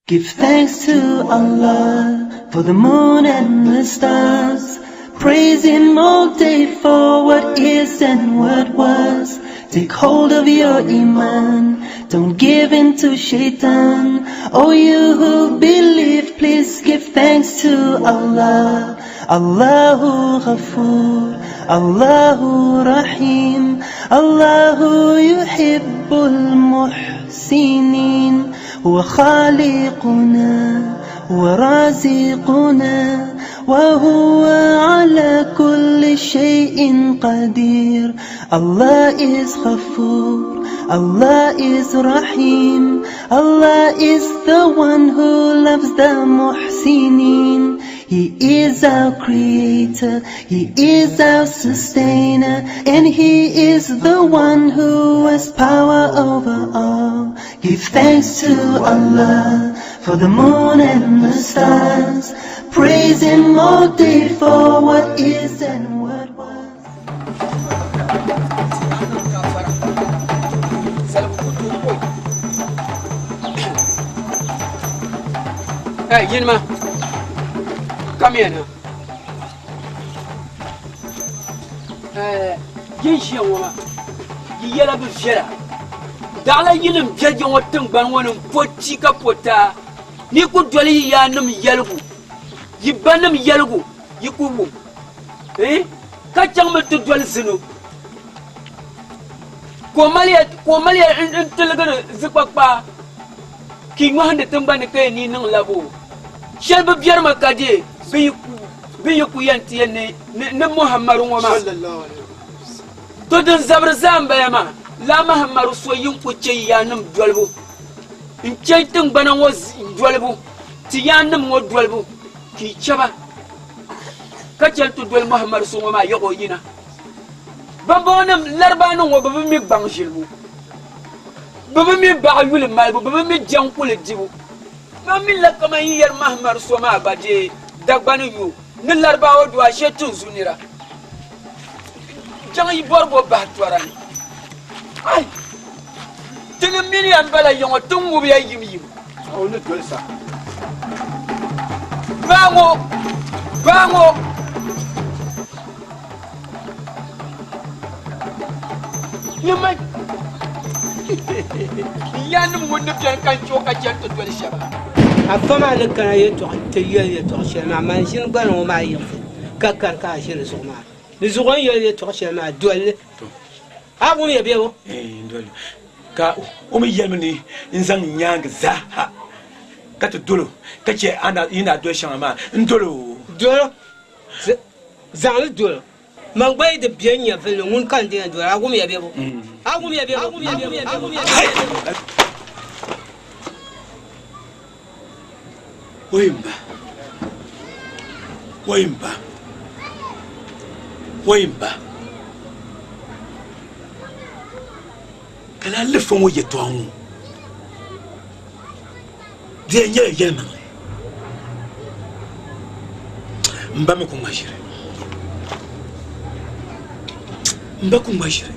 Give thanks to Allah for the moon and the stars. Praise Him all day for what is and what was. Take hold of your iman, don't give in to shaitan. Oh, you who believe, please give thanks to Allah. Allahu Ghafoor, Allahu Rahim, Allahu Yuhibbul Muhsinin. هو خالقنا ورازقنا وهو على كل شيء قدير Allah is Ghafoor, Allah is Rahim, Allah is the one who loves the Muhsinin. He is our creator, He is our sustainer, and He is the one who has power over all. Give thanks to Allah for the moon and the stars. Praise Him all day for what is and what was. Hey, yinima, kamiya na. Eh, yin ʒiya ŋɔ maa, yi yɛla bi viɛla. Daɣila yili m-be ya ŋɔ tiŋgbani ŋɔ ni m-po tia ka po taa. Ni yi ku doli yi yaannim yɛligu, yi banim yɛligu yi ku wum, eh, ka chaŋmi ti doli zino. Ka o mali ya, ka o mali ya n-tiligiri zikpakpaa ka yi nyɔhindi tiŋgbani ni ka yi ni niŋ lab o. Shɛli bi biɛrimi ka deei bɛ yi ku yɛn ti ya ni ni Muhammadu ŋɔ maa. To din zabiri zaa m-bala maa, laa Muhammadu so yi n-ku chɛ yi yaannim dolibu n-chɛ tiŋgbana ŋɔ dolibu, ti yaannim ŋɔ dolibu ka yi chɛ ba ka chani ti doli Muhammadu so ŋɔ maa yaɣ o yina. Bɛmbɔŋɔnim, Laribanim ŋɔ, bɛ bi mi gbaŋ ʒilibu, bɛ bi mi baɣa yuli malibu, bɛ bi mi jɛŋkuli dibu. Man mi la kaman yi yɛri Mahamadu so maa gba dee Dagbani yo ni Laribawa doo ashee tinzu nira. Jaŋ yi bɔri bo bahi tɔra ni. Ai! Tinim mini ya m-bala ya ŋɔ, ti ŋubi ya yimyim. O ni doli sa. Baa ŋɔ! Baa ŋɔ! Nyamai! N yaannim ŋun ni beni ka n chɛ o ka chani ti doli shɛba. Afa maa ni kana yɛtɔɣa ti yɛli yɛtɔɣ shɛli maa, man ʒini gbana ŋɔ maa yiɣisi ka kani ka a ʒi di zuɣu maa. Di zuɣu o ni yɛli yɛtɔɣ shɛli maa, doli li. A wum ya bebo? N doli li. Ka o mi yɛlimi ni n zaŋ n nyaaŋa zaa ka ti dol o, ka chɛ a yi ni daa doli shɛŋa maa, n dol o. Dol o. Zaŋ li dol o. Man gba yi di be n nyɛvili ni, ŋuni ka n di yɛn doli? A wumya bebo? A wumya bebo? A wumya bebo? A wumya bebo? Woi m ba! Woi m ba! Woi m ba! Ka lala lifa ŋɔ yɛtɔɣa ŋɔ di yɛn nyɛla yɛlimaŋli. M ba mi ku ŋma ʒiri. M ba ku ŋma ʒiri.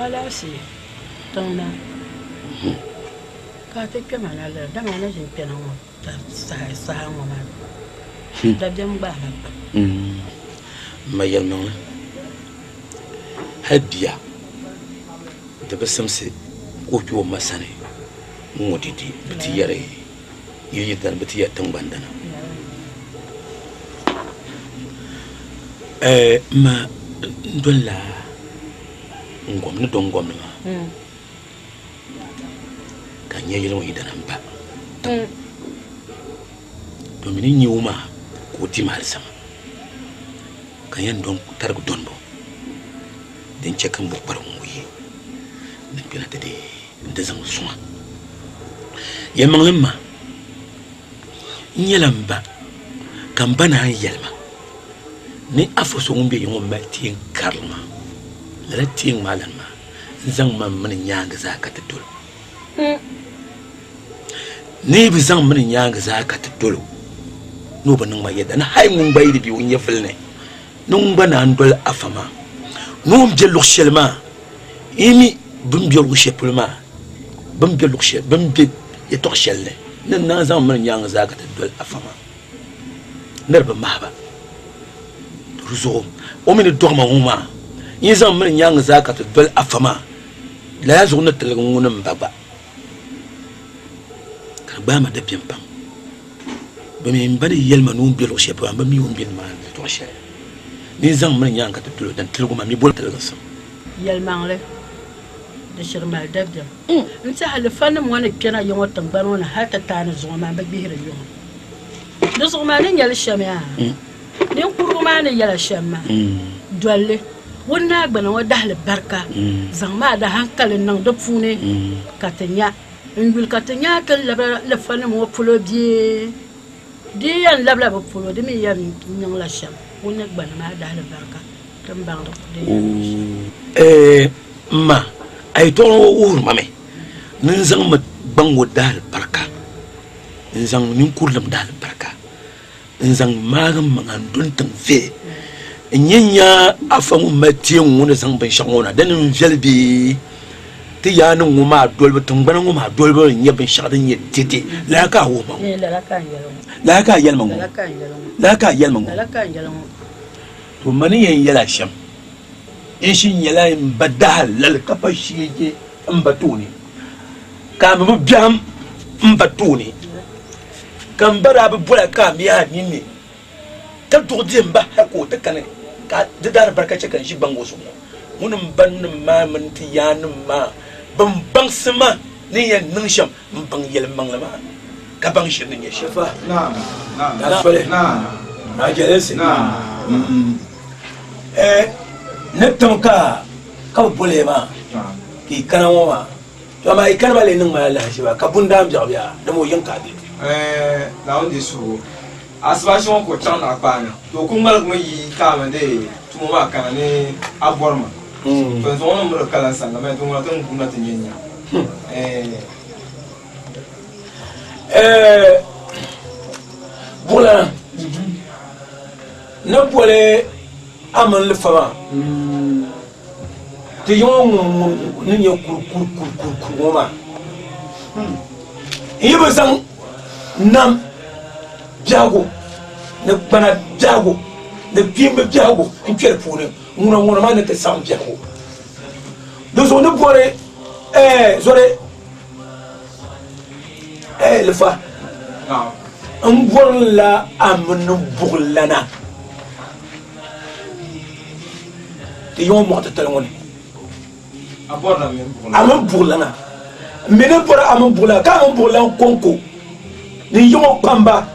Alaafee tiŋ na ka a ti kpɛma na lala dama a ni ʒini kpɛna ŋɔ saha ŋɔ maa dabiɛm gbaai ma pam. M ma yɛlimaŋli hali bia di bi simsi ka o kpe o ma sani n-ŋɔ didi bɛ ti yɛri yili yidana bɛ ti yɛri tiŋgbani dana. M ma n dolila n gom ni do n gomni maa ka n nya yili ŋɔ yidana m-pa domin n nya o maa ka o di ma alizama ka n yɛn tarigi dɔnbu din chɛ ka m bo kparigu ŋɔ yi ni kpɛna ti deei n-ti zaŋ sɔŋ a. Yɛlimaŋli m ma, n nyɛla m ba ka m ba naan yɛli ma ni afa so ŋun be ya ŋɔ mali teen karili maa, lala teen maa lani maa n-zaŋ ma m mini n nyaaŋa zaa ka ti dol o. Ni yi bi zaŋ m mini n nyaaŋa zaa ka ti dol o, ni o bi niŋ ma yɛda ni hal ŋun gba yi di be o nyɛvili ni, ni ŋun gba naan doli afa maa. Ni o ni be luɣ shɛli maa, yi mi bɛ ni be luɣ shɛli polo maa, bɛ ni be luɣ shɛli, bɛ ni be yɛtɔɣ shɛli ni, ni n naan zaŋ miri nyaaŋa zaa ka ti doli afa maa ni di bi mahi ba. Di zuɣu o mi ni dɔɣi ma ŋɔ maa, yi zaŋ miri nyaaŋa zaa ka ti doli afa maa, lala zuɣu ni tiligi ŋuni m-ba gba. Ka di gbaai ma dabiɛm pam. Bɛ mi m ba ni yɛli ma ni o ni be luɣ shɛli polo, a bi mi o ni be nimaani yɛtɔɣ shɛli. Ni n zaŋ miri nyaaŋa ka ti dol o, din tiligi o maa mi boli tiliginsim. Yɛlimaŋli, di shiri mali dabiɛm. N tɛha lifanim ŋɔ ni kpɛna ya ŋɔ tiŋgbani ŋɔ ni hal ti taai ni zuŋɔ maa m bi gbihiri yuŋ. Di zuɣu maa ni nya li shɛm yaa, ninkurigu maa ni yɛla shɛm maa, doli li. Ŋun naa gbana ŋɔ dahili barika, zaŋmi a di haŋkali niŋ di puuni ka ti nya. N yuli ka ti nya ti ni labila lifanim ŋɔ polo bee di yi yɛn labila bɛ polo, di mi yɛn niŋla shɛm. Ŋun ni gbana maa dahili barika, ti ni baŋ di yɛn niŋ shɛm. Eeh m ma, a yɛtɔɣa ŋɔ wuhiri ma mi ni n zaŋmi gbaŋ ŋɔ dahili barika, n-zaŋ ninkurilim dahili barika. N zaŋ maagi m maŋa n doni tiŋ vihi n nyɛ nya afa ŋun mali teeŋ ŋɔ ni zaŋ binshɛɣu ŋɔ na dini n viɛli bee ti yaannim ŋɔ maa dolibu tiŋgbana ŋɔ maa dolibu ni nyɛ binshɛɣu din nyɛ dɛdɛ lala ka a wuhi ma ŋɔ lala ka a yɛli ma ŋɔ lala ka a yɛli ma ŋɔ to ma ni yɛn yɛli a shɛm n shini nyɛla n ba dahalali ka pa sheegi m ba tooni ka a mi bi biɛhim m ba tooni Ka m ba daa bi boli a ka a mi a ninni ka duɣi di m ba hal ka o ti kani ka di daa di barika chɛ ka n ʒi gbaŋ o zuɣu ŋɔ. Ŋuni m ba nim maa mini ti yaannim maa bɛn baŋsi ma ni yɛn niŋ shɛm m-baŋ yɛlimaŋli maa ka baŋ ʒiri ni nyɛ shɛm. Daa soli, Naa Jɛlinsi, ni tiŋ ka bɛ boli ya maa ka yi kana ŋɔ maa. To amaa yi kani maa lee niŋ ma alahiziba, ka bundaan biɛɣu bɛ a, dama o yiŋ ka a be. Ɛɛh, Naawuni deei suhigu. Asibaasi ŋɔ ka o chaŋ naɣikpaani, to o kul ŋmaligimi yi kaami dee tumo maa kana ni a bɔri ma. To n zaŋ o niŋ miri kala n sani la, mani ti ŋuna ti ni guuna ti nya nya. Ɛɛh. Ɛɛh, buɣilana, ni boli a mini lifa maa. Ti yiŋɔ ŋun ni nyɛ kurikurikurikuri ŋɔ maa, n yi bi zaŋ nam biɛhigu ni gbana biɛhigu ni kpiimbi biɛhigu n-kpe di puuni, ŋuna ŋuna maa ni ti saɣim biɛhigu. Di zuɣu ni bɔri zɔri lifa m bɔrila a mini buɣilana. Ti yiŋɔ mɔɣu titali ŋɔ ni. A mini buɣilana. M mi ni bɔri a mini buɣilana ka a mini buɣilana kɔŋko ni yiŋɔ kpamba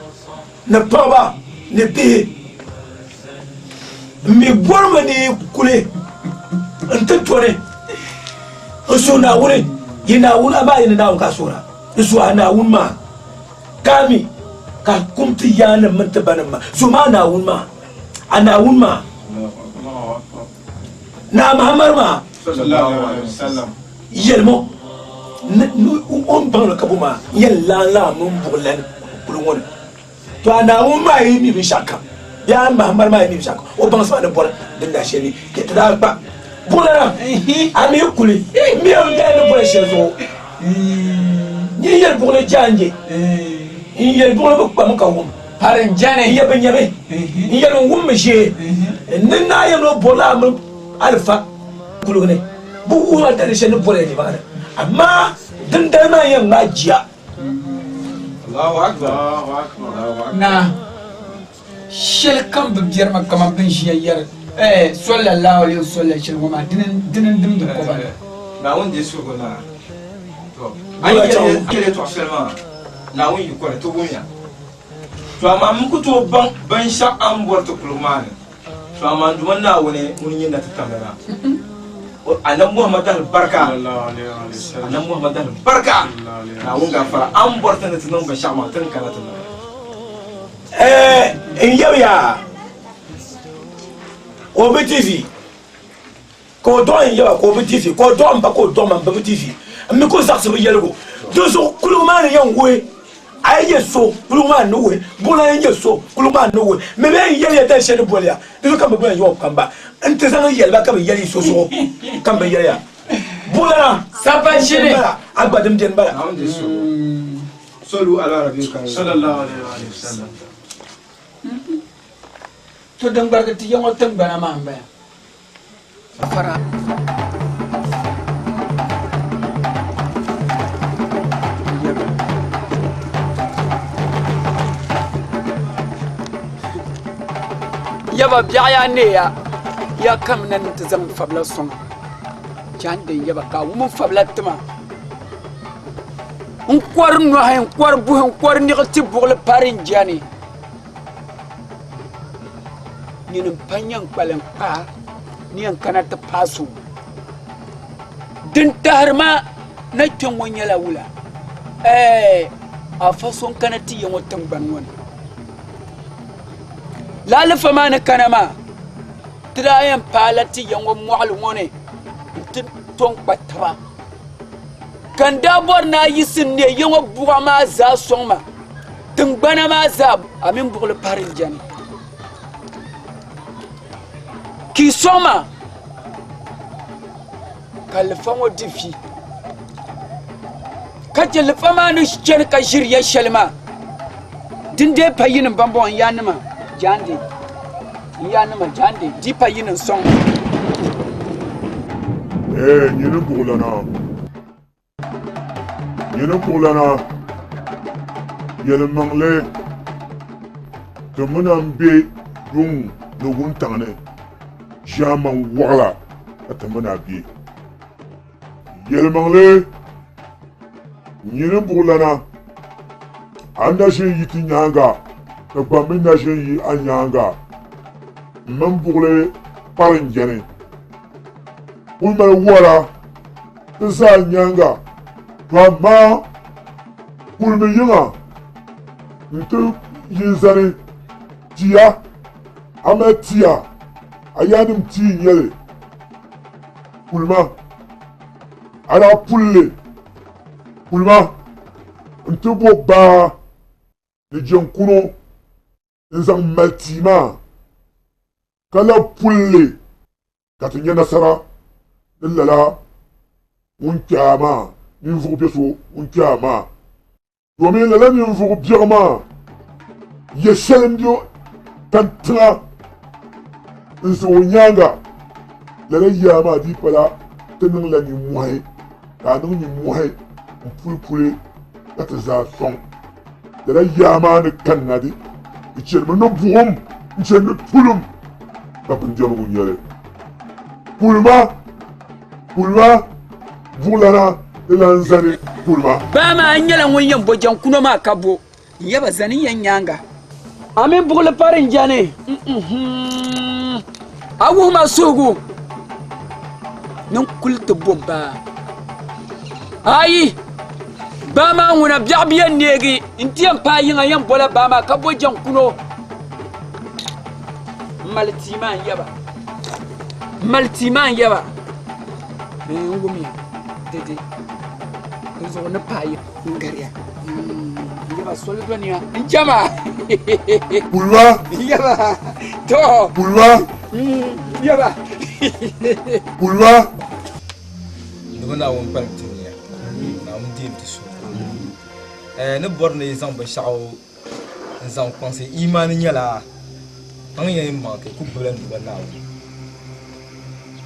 ni paɣiba ni bihi. M mi bɔrimi ni yi kuli nti dɔni n-suhi Naawuni, yi Naawuni, amaa yi ni Naawuni ka a suhira, n-suhi a Naawuni maa. Ka a mi ka a kum ti yaannim mini ti banim maa, suhim a Naawuni maa, a Naawuni maa, Naa Mahamadu maa yɛlim o ni o ni baŋ li ka bo maa n-yɛn laɣim laɣim mini buɣilan kuli ŋɔ ni. To a Naawuni maa yi mi binshɛɣukam bee a Mahamadu maa yi mi binshɛɣukam, o baŋsim a ni bɔri din daa shɛli ni ti daa kpa buɣilana, a mi kuli mi o ni daa ni bɔri shɛli zuɣu. Nyin yɛli buɣili jaanje, n yɛli buɣili bi kpami ka wum. Parinjani. N yɛli bi nyami, n yɛli n wummi ʒee. N ni naai yɛli ni o bɔrila a mini alifa kuligi ni, bɛ wuhi ma daliri shɛli ni bɔri ya nimaani, amaa dindali maa n yɛn ŋmaai jia. Naa, shɛli kam bi biɛri ma kaman bɛ ni ʒiya yɛri eh, Sallallahu alayhi wa sallam shɛli ŋɔ maa, dini n-dimdi kɔba ni. Naawuni deei suhigu naa. To, a yi yɛli yɛltɔɣ shɛli maa, Naawuni yi kɔre, ti wumya. To, amaa m ku tooi baŋ binshɛɣu a ni bɔri ti kuligu maa ni. To amaa n Duuma Naawuni ŋun nyɛ natitamlana, Anabi Muhammad alibarika, Anabi Muhammad alibarika, Naawuni gaafara, a ni bɔri ti ni ti niŋ binshɛɣu maa, ti ni kana ti niŋ li. Ɛɛ n yɛliya ka o bi di vi ka o dɔɣi n yɛba ka o bi di vi ka o dɔɣi n ba ka o dɔɣi ma n ba bi di vi n mi ku zaɣisi bi yɛligu dinzuɣu kuligu maa ni yɛn wuhi a yi yɛ so kuligu maa ni wuhi buɣili a yi yɛ so kuligu maa ni wuhi mi bee n yɛliya dali shɛli ni boliya dinzuɣu ka m bi boli n yɛba kpamba. N ti zaŋ n yɛli ba ka bɛ yɛli yi so zuɣu ka m bi yɛli ya. Buɣulana! Sapa ʒini! Bala, a gba din beni bala. Sallu ala nabiyil karim. Sallallahu alaihi wa sallam. To din gbarigi ti ya ŋɔ tiŋgbana maa m-bala. Fara. Yaba biɛɣu yaa neeya ya kamina ni ti zaŋ n fabila sɔŋ chandi n yaba ka a wum n fabila tima n kɔri nɔhi n kɔri buhi n kɔri niɣi ti buɣili pari n jani nyini n pa nyɛ n kpalim kpaa ni yɛn kana ti paasi o din tahiri ma na kpɛ ŋɔ nyɛla wula ɛɛ afa so n kana ti ya ŋɔ tingbani ŋɔ ni lala alifa maa ni kana maa ti daa yɛn paala ti ya ŋɔ mɔɣili ŋɔ ni n ti to n kpa taba ka n daa bɔri ni a yiɣisi n neei ya ŋɔ buɣa maa zaa sɔŋ ma Tiŋgbana maa zaa a mini buɣili pahiri n-jɛni. Ka yi sɔŋ ma ka lifa ŋɔ di vi, ka chɛ lifa maa ni chani ka ʒiri ya shɛli maa, din dee pa yinim bambɔŋɔ n yaannima jaande, n yaannima jaande, di pa yinim sɔŋ. Ee nyini buɣilana! Nyini kuɣulana, yɛlimaŋli ti mi na m-be yuŋ ni wuntaŋ ni ʒiɛmani wɔɣila ka ti mi na be. Yɛlimaŋli, nyini buɣulana, a ni na ʒin yi ti nyaaŋa, ti gba mi na ʒin yi a nyaaŋa. M mini buɣili kparinjani kul mali wɔra. Ti zaa nyaaŋa, to amaa kulimi yiŋa nti yi zani tia, a mali tia, a yaannim tia n-nyɛ li, kulima, a daa puli li, kulima nti bo baa ni jɛŋkuno n-zaŋ mali tia maa, ka lahi puli li. Ka ti nya nasara ni lala ŋun kpe a maa, ninvuɣ biɛ so ŋun kpe a maa. Domin lala ninvuɣ biɛɣu maa yɛ shɛli m-be tantiŋa n-za o nyaaŋa, lala yaa maa dii pala ti niŋla nimmɔhi, ka a niŋ nimmɔhi m-pulipuli ka ti zaa sɔŋ. Lala yaa maa ni kanna di di chanimi ni buɣim n-chani ni tulim ka bindirigu nyɛ li. Kulima, kulima, buɣilana ni lan zani kulima. Baa maa n nyɛla ŋun yɛn bo jɛnkuno maa ka bo n yaba zani n yɛn nyaaŋa. A mini buɣili pari n-jani a wuhi ma suhigu ni n kuli ti bo baa. Ayi! Baa maa ŋuna biɛɣu bi yɛn neegi nti yɛn paai yiŋa yɛn bola baa maa ka bo jɛŋkuno m-mali tia maa n-yɛba m-mali tia maa n-yɛba n wumiya dede dinzuɣu ni paai n gariya n yɛba soli doniya n chama Kulima n yɛba to Kulima n yɛba Kulima Domin Naawuni kpalim ti nia, Naawuni deem ti suhu. Ni bɔri ni yi zaŋ binshɛɣu n-zaŋ kpaŋsi imaani nyɛla a ni yɛn maŋ ka yi kul gbibila Duuma Naawuni.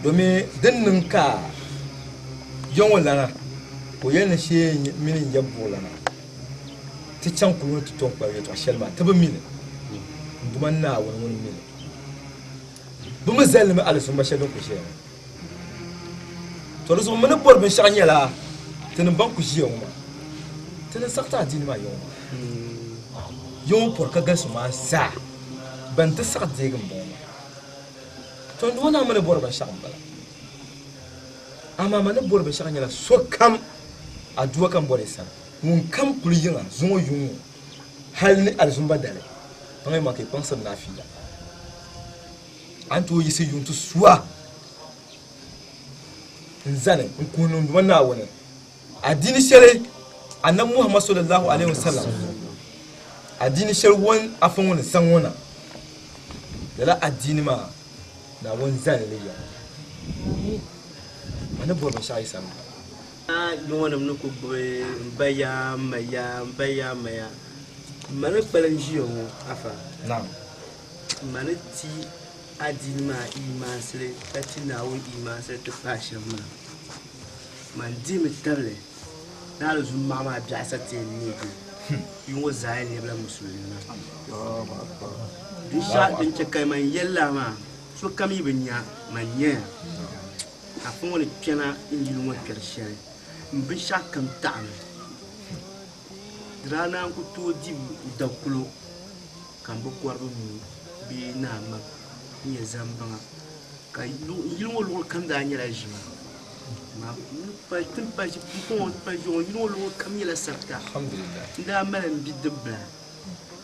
Domin din niŋ ka ya ŋɔ lana ka o yɛli ni shee mini n ya buɣilana ti chaŋ kuli ŋɔ ti tom kpari yɛtɔɣ shɛli maa ti bi mi li. N Duuma Naawuni ŋun mi li. Bɛ mi zali li mi alizumba shɛli din kul ʒiya ŋɔ. To di zuɣu mi ni bɔri binshɛɣu nyɛla tinim ban ku ʒiya ŋɔ maa, ti ni saɣiti adiini maa ya ŋɔ maa. Ya ŋɔ pɔri ka galisi maa zaa ban ti saɣi deegi m-bɔŋɔ maa. To n Duuma Naawuni mi ni bɔri binshɛɣu m-bala. Amaa man ni bɔri binshɛɣu nyɛla sokam aduwa ka m bɔri yi sani. Ŋunkam kuli yiŋa zuŋɔ yuŋ ŋɔ hal ni alizumba dali, paŋ yimaŋ ka yi kpaŋsiri ni a fiila. A ni tooi yiɣisi yuŋ ti su a n-zani n-kuhi niŋ Duuma Naawuni adiini shɛli Anabi Muhammad sallallahu alaihi wasallam adiini shɛli ŋun afa ŋɔ ni zaŋ ŋɔ na, lala adiini maa Naawuni zali li ya ŋɔ. A ni bɔri binshɛɣu yi sani maa. A yiŋɔnim ni ku gbubi m ba ya, m ma ya, m ba ya, m ma ya. M ma ni kpalim ʒiya ŋɔ, afa. Naam. M ma ni ti adiini maa iimaansili ka ti Naawuni iimaansili ti paai shɛm maa, man dihimi tabili ni alizum maɣa maa biɛɣisa ti yɛn neegi yi ŋɔ zaa yɛn lɛbila musulinima. Binshɛɣu din chɛ ka man yɛli lala maa, sokam yi bi nya, man nyaya. Afa ŋɔ ni kpɛna n yili ŋɔ kpɛri shɛli, m binshɛɣu kam taɣimi. Di daa naan ku tooi di dakulo ka m bi kɔri bi nuu bee naa mab n-nyɛ zambaŋa, ka n yili ŋɔ luɣili kam daa nyɛla ʒima. Ti ni pali pumpɔŋɔ n pali ʒiya ŋɔ, yili ŋɔ luɣili kam nyɛla sabita. N daa mali m bidibila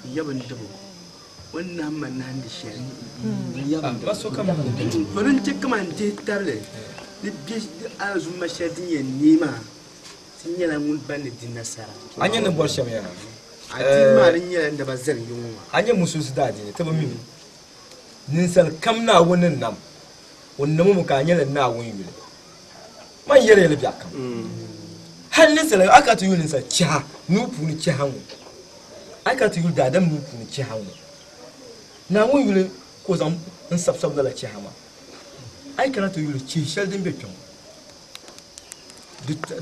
n yab n dibo o ni nahim ma nahindi shɛli. To din chɛ kaman n dihi tabili ni bɛ alizumma shɛli din yɛn neei maa ti nyɛla ŋun ban ni di nasara. A nya ni bɔri shɛm yaa? Adiini maa din nyɛla n daba zani yi ŋɔ maa. A nya musulinsi daadiini ti bi mi mi. Ninsal kam Naawuni ni nam, o nam o mi ka a nyɛla Naawuni yuli. Man yɛli ya li biɛɣu kam. Hal ninsal, a ka ti yuli ninsal chiha nuu puuni chiha ŋɔ. A ka ti yuli daadam nuu puuni chiha ŋɔ. Naawuni yuli ka o zaŋ n-sabisab lala chiha maa. A yi kana ti yuli chihi shɛli din be kpe ŋɔ,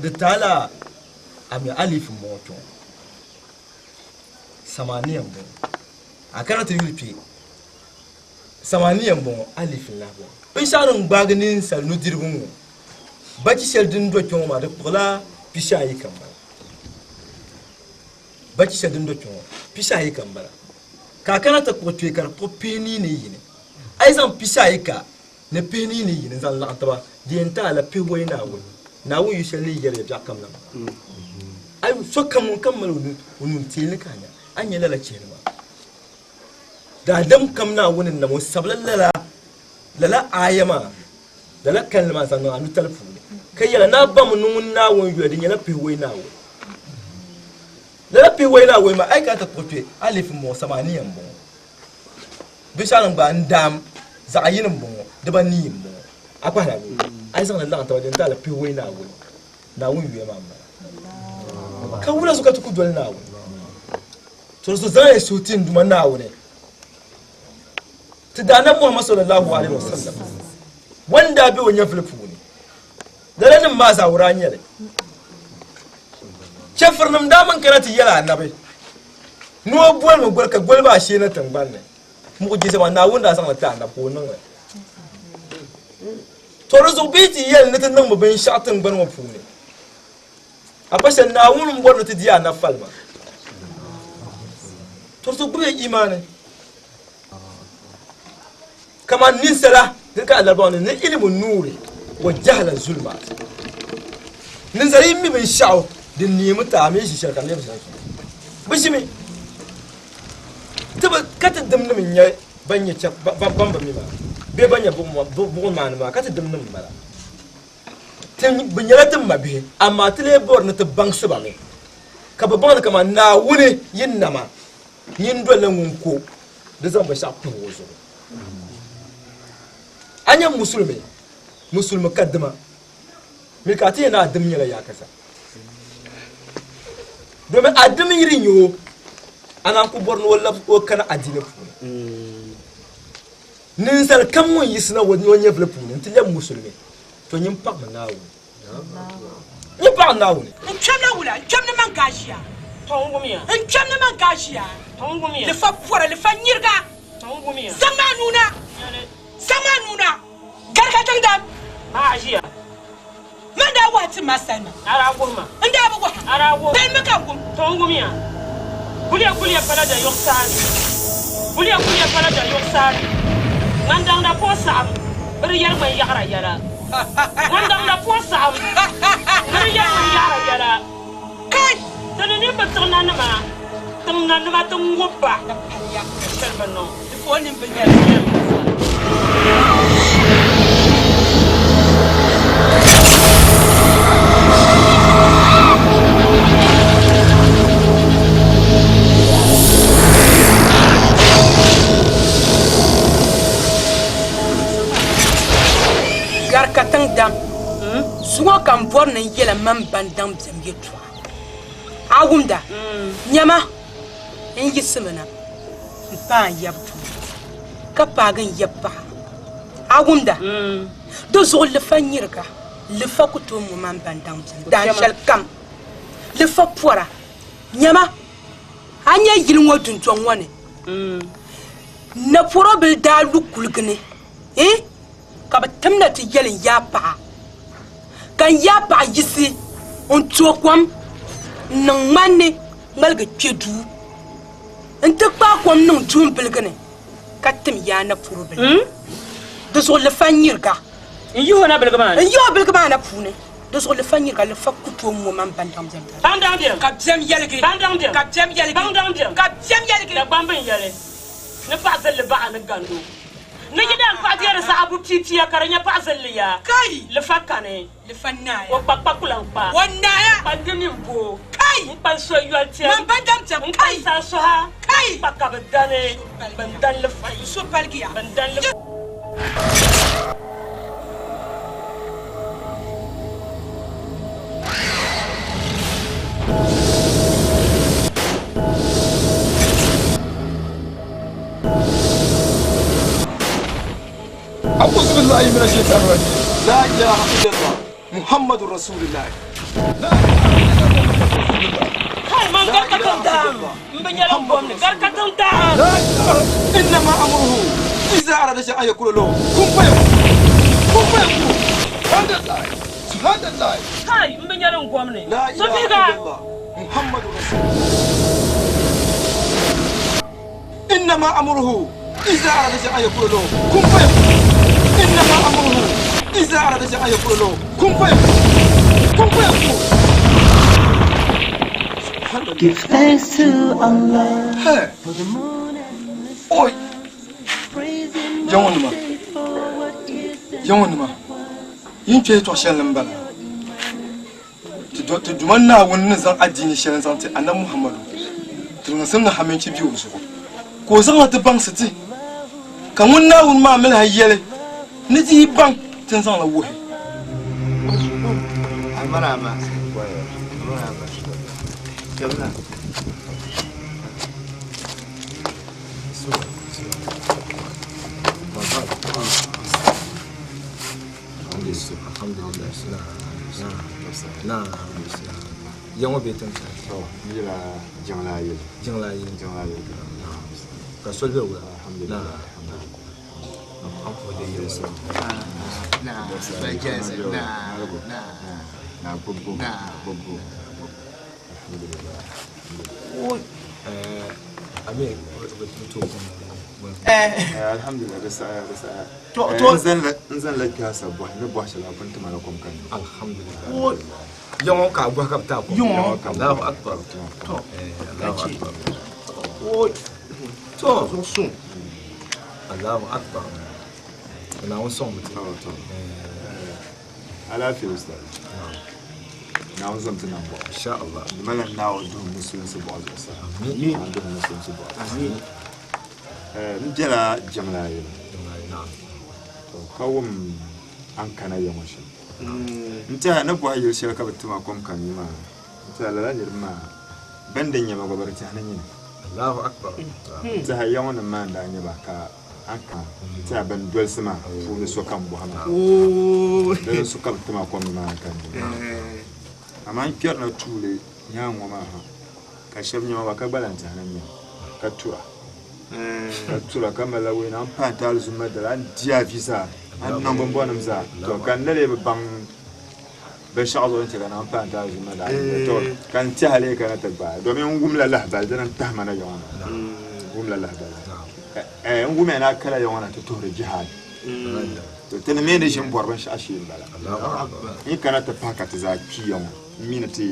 di taala ami alif m-bɔŋɔ kpe ŋɔ, samaniya m-bɔŋɔ. A kana ti yuli kpe, samaniya m-bɔŋɔ, alif n-lahi bɔŋɔ. Binshɛɣu din gbaagi ninsal nudirigu ŋɔ, bachi shɛli din do kpe ŋɔ maa, di kpuɣila pishi ayi ka m-bala. Bachi shɛli din do kpe ŋɔ, pishi ayi ka m-bala. Ka a kana ti kpuɣi kpe ka di kpuɣi pihinii ni yini. A yi zaŋ pishi ayi ka ni pihinii ni yini n-zaŋ laɣim taba, di yɛn ti a la pihiwɔi Naawuni. Naawuni yu shɛli ni yɛri ya biɛɣu kam la maa. A yi sokam ŋun kam mali o nuu n-teei li ka a nya, a ni nya lala chihili maa. Daadam kam Naawuni ni nam o sabila lala lala aaya maa, lala kalinli maa zaŋ niŋ a nutali puuni, ka yɛla, Ni a baŋmi ni ŋun Naawuni yuya di nyɛla pihiwɔi Naawuni. Lala pihiwɔi Naawuni maa, a yi kana ti kpuɣi kpe alif m-bɔŋɔ, samaniya m-bɔŋɔ. Binshɛɣu din gbaai n-daam zaɣ yini m-bɔŋɔ, dibanii m-bɔŋɔ. A kpahila a nuu, a yi zaŋ li laɣim taba di ni ti a la pihiwɔi Naawuni. Naawuni yuya maa m-bala. Ka wula zuɣu ka ti ku doli Naawuni? To di zuɣu zaŋ ya suhu ti n Duuma Naawuni, ti Daanab Muhammad sallallahu alaihi wasallam wan daa be o nyɛvili puuni. Lala nim maa zaa o daa nyɛli. Chɛfirinim daa min kana ti yɛli Anabi ni o bolimi goli ka goli maa sheena tiŋgbani ni. Muɣijiza maa Naawuni daa zaŋli ti Anabi ka o niŋ li. To di zuɣu bɛ yi ti yɛli ni ti niŋmi binshɛɣu tiŋgbani ŋɔ puuni, a pa shɛli Naawuni m-bɔri ni ti di Anabi falima. To di zuɣu gbibi ya imaani kaman ninsala din ka Alarabawa ni ni ilimu nuuri wa jahla zulmaat. Ninsala yi mi binshɛɣu din neemi ti a mi ʒi shɛli ka di lebi shɛli bɛ ʒimi ti bi ka ti dimnim n-nyɛ ban nyɛ ban bi mi maa bee ban nyɛ buɣim maa ni maa ka ti dimnim m-bala. Ti bi nyɛla ti mabihi, amaa ti lee bɔri ni ti baŋsi ba mi, ka bɛ baŋ ni kaman Naawuni yi nama, nyin dolila ŋun ko di zaŋ binshɛɣu kpuhi o zuɣu. A nya musulimi, musulimi ka dima, mi ka a ti yɛn ni a dim nyɛla yaakasa. Domin a dim yi di nya o, a naan ku bɔri ni o lab o kana adiini puuni. Ninsal kam ŋun yiɣisina o nyɛvili puuni nti lɛbi musulimi, to nyin paɣimi Naawuni. Nyin paɣim Naawuni. N kpɛm la wula? N kpɛm ni man ka a ʒiya? N kpɛm ni man ka a ʒiya? Lifa pɔra, lifa nyiriga, zaŋm a nuu na, zaŋm a nuu na, gari ka tiŋdam. Man daa wahi tim ma salima. N daa bi wahi. Palimi ka n wum. Guliya guliya pala dayuɣu saani. Guliya guliya pala dayuɣu saani. Ŋan daŋda puɣi saɣim bɛ di yɛli ŋman yaɣira yɛla. Ŋan daŋda puɣi saɣim bɛ di yɛli ŋman yaɣira yɛla. Kai! Ti ni nini bi tiŋ nanima, tiŋ nanima ti ŋub ba ka shɛli bi niŋ. Di puhi nini bi nyɛli. M bɔri ni n yɛla man ban daŋ biɛm yɛtɔɣa. A wumda? Nyama, n yiɣisimi na m-paai n yab duu, ka paagi n yab paɣa. A wumda? Di zuɣu lifa nyiriga, lifa ku tooi mo man ban daŋ biɛm daan shɛli kam. Lifa pɔra, nyama, a nya yili ŋɔ dundɔŋ ŋɔ ni, napɔro bil daa lu kuligi ni, ka bɛ tim na ti yɛli n yaa paɣa, ka n yaa paɣa yiɣisi n-tooi kom n-niŋ ŋmani ni ŋmaligi kpe duu nti kpaai kom niŋ duumbiligi ni ka tim yaa na puri bili. Di zuɣu lifa nyiriga. N yihi o na biligi maa ni. N yihi o biligi maa na puuni. Di zuɣu lifa nyiriga, lifa ku tooi ŋɔ man bandaŋ biɛm tali. Bandaŋ biɛm. Ka biɛm yɛligi. Bandaŋ biɛm. Ka biɛm yɛligi. Bandaŋ biɛm. Ka biɛm yɛligi. Dagbamb n yɛli ni paɣa zilli baɣa ni gando. Ni yidaan paɣa deeri zaɣa bu pia pia ka di nyɛ paɣa zilli ya. Kai! Lifa kani. Lifa naaya. O kpa kpa ku lan kpa. O naaya. N kpa n di mini boo. Kai! N kpa n so yoli tɛm. Man ba dam tɛm. N kpa n saa soha. Kai! N kpa ka bi dani. Bin dan lifa. N so paligiya. Bin dan lifa. أعوذ بالله من الشيطان الرجيم لا إله إلا الله محمد رسول الله لا إله إلا الله محمد رسول الله Kai man garkatan daam n bi nyɛla n bom ni garkatan daam. لا إله إنما أمره إذا أراد شيئا أن يقول له كن فيكون كن فيكون سبحان الله سبحان الله Kai n bi nyɛla n gom ni. لا إله Sofiga. إلا الله محمد رسول الله إنما أمره إذا أراد شيئا أن يقول له كن فيكون إنما أمره إذا أراد شيئا أن يقول له كن فيكون كن فيكون Give thanks to Allah. Hey. For the moon and the Oi. Praise him Yawanima. all day for what is and Yawanima. Yin kpe yɛltɔɣa shɛli n bala. Ti do ti Duuma Naawuni ni zaŋ adiini shɛli n-zaŋ ti Anabi Muhammadu, tiriŋsim ni haminchi be o zuɣu, ka o zaŋ li ti baŋsi ti, ka ŋun Naawuni maa mi lahi yɛli ni ti yi baŋ ti ni zaŋ li wuhi. Ya ŋɔ be tiŋ N yila Jiŋlaa yili. Jiŋlaa yili. Jiŋlaa yili. Ka soli be wula? Alhamdulillah. Na gbogbo. Gbogbo. Alhamdulillah. Amir, Alhamdulillah, di saɣaya, di saɣaya. To- to- N zaŋla kpɛha sa bɔhi ni bɔhi shɛli a pun ti ma la kom ka nyu. Alhamdulillah. Ya ŋɔ ka a bɔhi ka bɛ ti a kom. Ya ŋɔ ka bɛ Allahu bɔhi akbar. ka bɛ ti ma kom. To. Allahu Kachi. akbar. To. Allahu akbar. Naawuni sɔŋ mi ti. Alaafee ustaz. Naawuni zaŋ ti nam bɔɣu. Insha Allah. Di malila Naawuni duhi musulinsi bɔɣu zuɣusaa. Amin. Naawuni duhi musulinsi bɔɣu zuɣusaa. Amin. N bela Jiŋlaa yili. To ka wum a ni kana ya ŋɔ shɛm. N tɛha ni bɔhi yili shɛli ka bɛ ti ma kom ka nyu maa. N tɛha lala niriba maa bɛn di nyɛ ba gba bɛ di tɛha ni nyini. Allahu akbar. N tɛha ya ŋɔ nim maa n-daa nyɛ ba ka a ka n tɛha bɛn dolisi ma puuni sokam bɔhi ma. Di so ka bɛ ti ma kom ni maa ka nyu maa. Amaa n kpɛrina tuuli nyaanŋ ŋɔ maa ha ka shɛba nyɛ ma ba ka gba lahi tɛha ni nyɛ ka tura. Ka tura ka malila wɛna n paai taali zuma dali a ni di a vi zaa a ni niŋ binbɔnim zaa to ka n na lee bi baŋ binshɛɣu zuɣu n chɛ ka naan paai taali zuma dali to ka n tɛha lee kana ti gbaai domin n wumla lahabali dina n tahi ma na ya ŋɔ na n wumla lahabali n wumya ni a kala ya ŋɔ na ti tuhiri jihad to ti ni mi ni ʒini bɔri binshɛɣu shee n bala n kana ti pahi ka ti zaa kpi ya ŋɔ n mi ni ti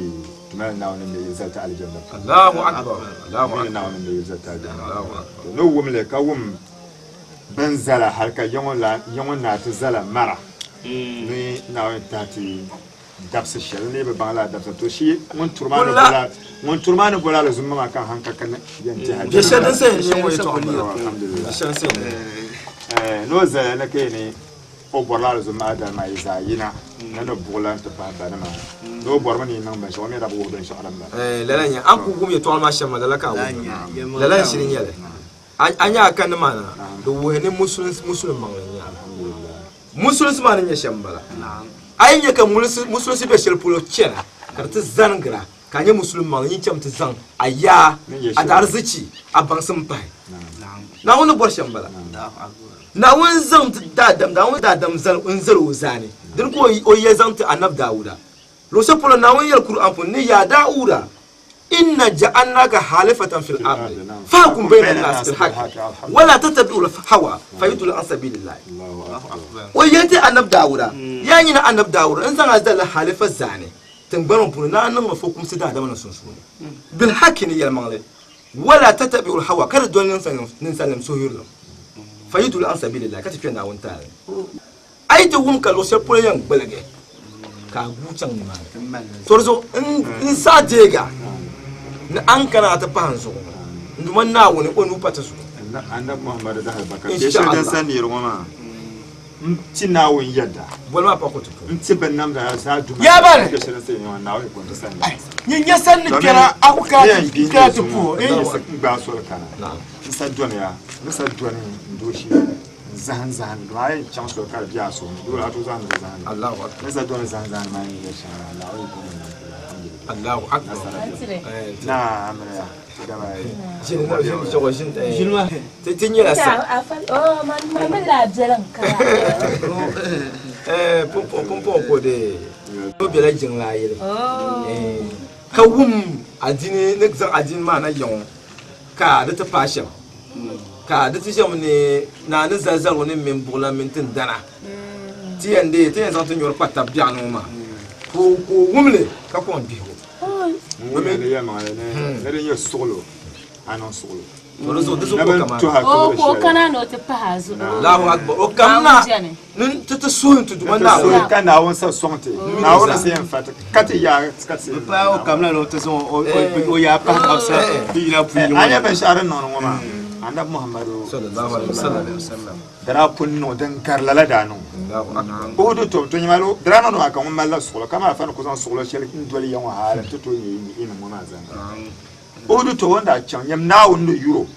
mali Naawuni ni yi zali ti alijanna puuni. Allahu akbar. Allahu N mi ni akbar. Naawuni ni yi zali ti alijanna Allahu puuni. akbar. To ni wum li ka wum bin zala hali ka ya ŋɔ naa ti zala mara ni Naawuni tahi ti dabisi shɛli n lee bi baŋ lala dabisa to shi ŋun turi maa ni Kulla. bola ŋun turi maa ni bola alizumma maa ka n hankali ka yɛn tɛha Bɛ shɛli din sa yɛn nyɛ ŋɔ yɛltɔɣa ni. Alhamdulillah. Bɛ shɛli din sa yɛn nyɛ. Ni o zaya ni ka yɛn ni O bɔrila alizum maa dali maa yi zaa yina na ni buɣila nti pahi banima ni o bɔrimi ni yi niŋ binshɛɣu, o mi daa bi wuhi binshɛɣu din bala. Ɛɛ, lala n-nyɛ. A ni kul wum yɛtɔɣili maa shɛm maa, lala ka a wum. Lala n-shiri nyɛ li. A nya a kanni maa na, di wuhi ni musulim maŋli n-nyɛ a. Musulinsi maa ni nyɛ shɛm m-bala. A yi nya ka musulinsi be shɛli polo chana ka di ti zanigira ka a nyɛ musulim maŋli, nyin cham ti zaŋ a yaa, a daarzichi, a baŋsim pahi. Naawuni ni bɔri shɛm m-bala. Naawuni zaŋ ti daadam, Naawuni daadam n-zal o zaani, dini ka o ya zaŋ ti Anabi Daawuda. Luɣ shɛli polo Naawuni yɛli Kur'an puuni ni, Yaa Daawuda, inna ja'alnaka halifatan fil ardi fahkum bayna an-nas bil haqqi wa la tattabi'ul hawa fayudilla an sabilillahi. O yɛli ti Anabi Daawuda, Yaa nyini Anabi Daawuda, n zaŋ a zalila halifa zaani tiŋgbani ŋɔ puuni ni a niŋmi fukumsi daadama nim sunsuuni bil haqqi ni yɛlimaŋli, wa la tattabi'ul hawa ka di doli ninsalinim suhuyurilim fayudilla an sabilillahi ka ti kpe Naawuni taali ni. A yi ti wum ka luɣ shɛli polo yɛn gbuligi, ka a guui chaŋ nimaani. To di zuɣu n saɣi deeg a ni a ni kana a ti pahi n zuɣu ŋɔ, n Duuma Naawuni o nuu pa ti zuɣu. Annabi Muhammadu dahalbarika bɛ shɛli din sa neeri ŋɔ maa, n ti Naawuni yɛda. Boli maa pa ko ti puuni. N ti binnamda zaa Duuma Yaa bani! bɛ shɛli din sa neeri ŋɔ Naawuni ko n-ti sa neeri. Nyin nyɛ sani ni kpɛra a ku kana ti puhi o. N gbaai soli kana, n sa dɔniya, n sa dɔni n dooshee. N zahim zahim dama a yi chaŋ soli ka di be a suhu ni dole a tooi zahindi zahindi. Allahu akbar. Ni sa doli zahim zahim maa ni yɛ shɛŋa la Naawuni yi kuli niŋ alhamdulillah. Allahu akbar. Nasara beni. Naa amiliya ti daba yi. Ʒini na ʒini chɛŋɔ ʒini ti ti nyɛla sa. Afa oh man man mi la biɛlim kara. Eh pumpɔŋ pumpɔŋ ko de o bela jiŋlaa yili. Eh ka wum adini ni zaŋ adini maa na yaŋɔ ka di ti paai shɛm. Ka di ti ʒɛmi ni naa ni zali zaligu ni mini buɣilan mini tindana ti yɛn deei, ti yɛn zaŋ ti nyɔri kpa tab biɛɣu ni ŋɔ maa, ka o wum li ka kɔŋ gbihigu. N wumya ni yɛlimaŋli ni di nyɛ suɣilo, a niŋ suɣilo. To di zuɣu, di zuɣu ka o Na bi kamani. tuhi a O tibili ka o shɛli. kana ni o ti pahi a zuɣu. Allahu Akbar. O kamina Naawuni beni. ni ti ti suhi n-ti Duuma Ni ti suhi Naawuni. ka Naawuni sa sɔŋ ti. Naawuni sa yɛn fa ti ka ti yaai ka ti. Bɛ paai o kamina ni o ti zaŋ o yaa pahi kabisa ti yina puyi ŋɔ A nya binshɛɣu din niŋdi ŋɔ maa, Anabi Muhammadu Sallallahu alaihi wasallam. di daa pun niŋ din gari lala daa niŋ. Uhudu tɔbu, to nyama di daa niŋdi maa ka ŋun malila suɣulo, ka maa fa ni ku zaŋ suɣulo shɛli n-doli ya ŋɔ hali nti tooi nya yi ni ŋɔ maa zaa. Uhudu tɔbu o ni daa chaŋ, nyam Naawuni ni yur o.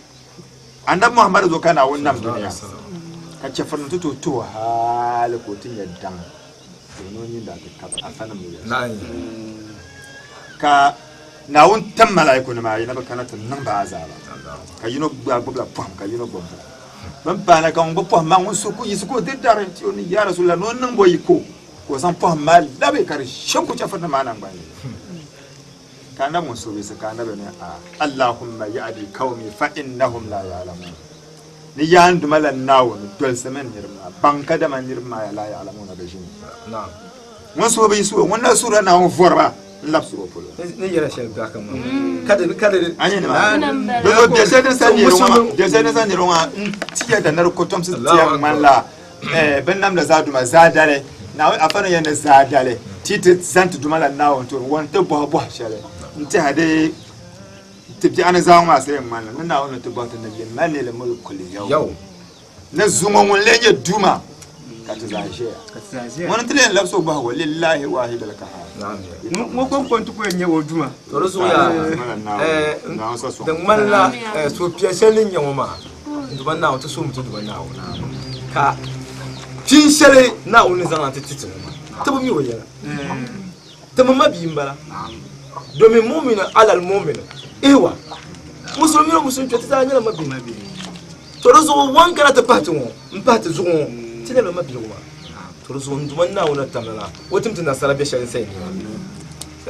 Anabi Muhammadu zuɣu ka Naawuni nam dunia, ka chɛfurinim ti tooi tuhi o hali ka o ti nya daŋ ka o ni o nini daa ti kabi afanim ni yɛli shɛm. Ka Naawuni tim malaikunima ayi ni bɛ kana ti niŋ ba azaaba, ka yino gba gbibila pɔhim ka yino gbibi buɣim. Bɛ ni paai na ka ŋun gbibi pɔhim maa ŋun suhu ku yiɣisi ka o diri dari nti o ni, Yaa Rasulallah, ni o niŋ bo yiko ka o zaŋ pɔhim maa labi ka di shɛm ku chɛfurinim maa naŋgbani yini. Ka Anabi ŋun suhu yiɣisi ka Anabi ni a, Allahumma yahdi qawmi fa innahum la ya'lamun. Ni yaa n Duuma la Naawuni, dolisimi n niriba maa, baŋ kadama n niriba maa ya la ya'lamuna bɛ ʒini. Ŋun suhu bi yiɣisi o, ŋun na suhirila Naawuni vɔriba n-labisiri o polo. Ni yɛla shɛli biɛɣu kam maa, ka di, ka di. A nya ni maa, di zuɣu biɛ shɛli din sa niriba ŋɔ maa, biɛ shɛli din sa niriba ŋɔ maa, n tiya da ni di kotomsi tiya ŋmanila Binnamda zaa Duuma zaadali, Naawuni afa ni yɛli ni zaadali ti ti zani ti Duuma la Naawuni tooni wan ti bɔhi bɔhi shɛli n-tɛha di ti biɛɣu ni zaa ŋɔ maa sai ŋmanila ni Naawuni ni ti bɔhi ti ni limanil mulkul yawm ni zuŋɔ ŋun lee nyɛ Duuma ka ti zaa ʒiya. Ŋuni n-ti lee yɛn labisi o bɔhigu lillahi wahidil kahar. Ŋɔ kɔŋko nti ku yɛn nyɛ o Duuma. To di zuɣu yaa di ŋmanila suhupiɛl shɛli ni nyɛ ŋɔ maa. N Duuma Naawuni, ti suhimi ti Duuma Naawuni ka pin shɛli Naawuni ni zaŋ na ti ti ti ŋɔ maa, ti bi mi o yɛla. Ti mi mabia m-bala, domin mumini alal mumini ihwa, musulimi mini musulimi kpe ti zaa nyɛla mabihi. To di zuɣu wan kana ti pahi ti ŋɔ m-pahi ti zuɣu ŋɔ, ti lɛbila mabihigu maa. To di zuɣu n Duuma Naawuni na tamla o tim ti nasara bɛ shɛli n-sayi nina.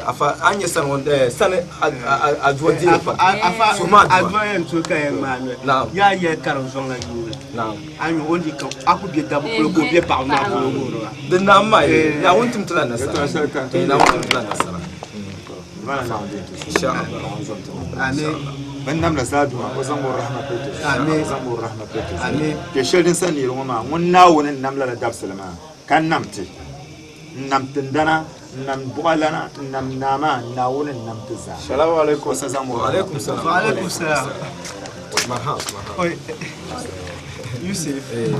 Afa a nyɛ sani ŋɔ sani aduwa deeri pam. Afa Suhu maa duma. aduwa yɛn tooi ka yɛn ŋmaai noli. Naam. Yaa yɛli karim zɔŋ la yuuni. Naam. A nyu o ni ka a ku be dabba polo ka o be paɣaba maa polo wuhiri ba. Di naam maa ye Naawuni tim ti la nasara. Eh, Naawuni tim ti la nasara. Insha Allah. Amin. Bin namda zaa duma o zaŋ o rahma pili ti zuɣu. Amin. O zaŋ o rahma pili ti zuɣu. Amin. Kpe shɛli din sa neeri ŋɔ maa ŋun Naawuni n nam lala dabisili maa ka nam ti. N nam tindana, n nam buɣalana, n nam naa maa, Naawuni n nam ti zaa. Salamu alaikum. O sa zaŋ o Wa alaikum salam. Wa alaikum salam. Marhaba, marhaba. Oi, Yusuf. Eh.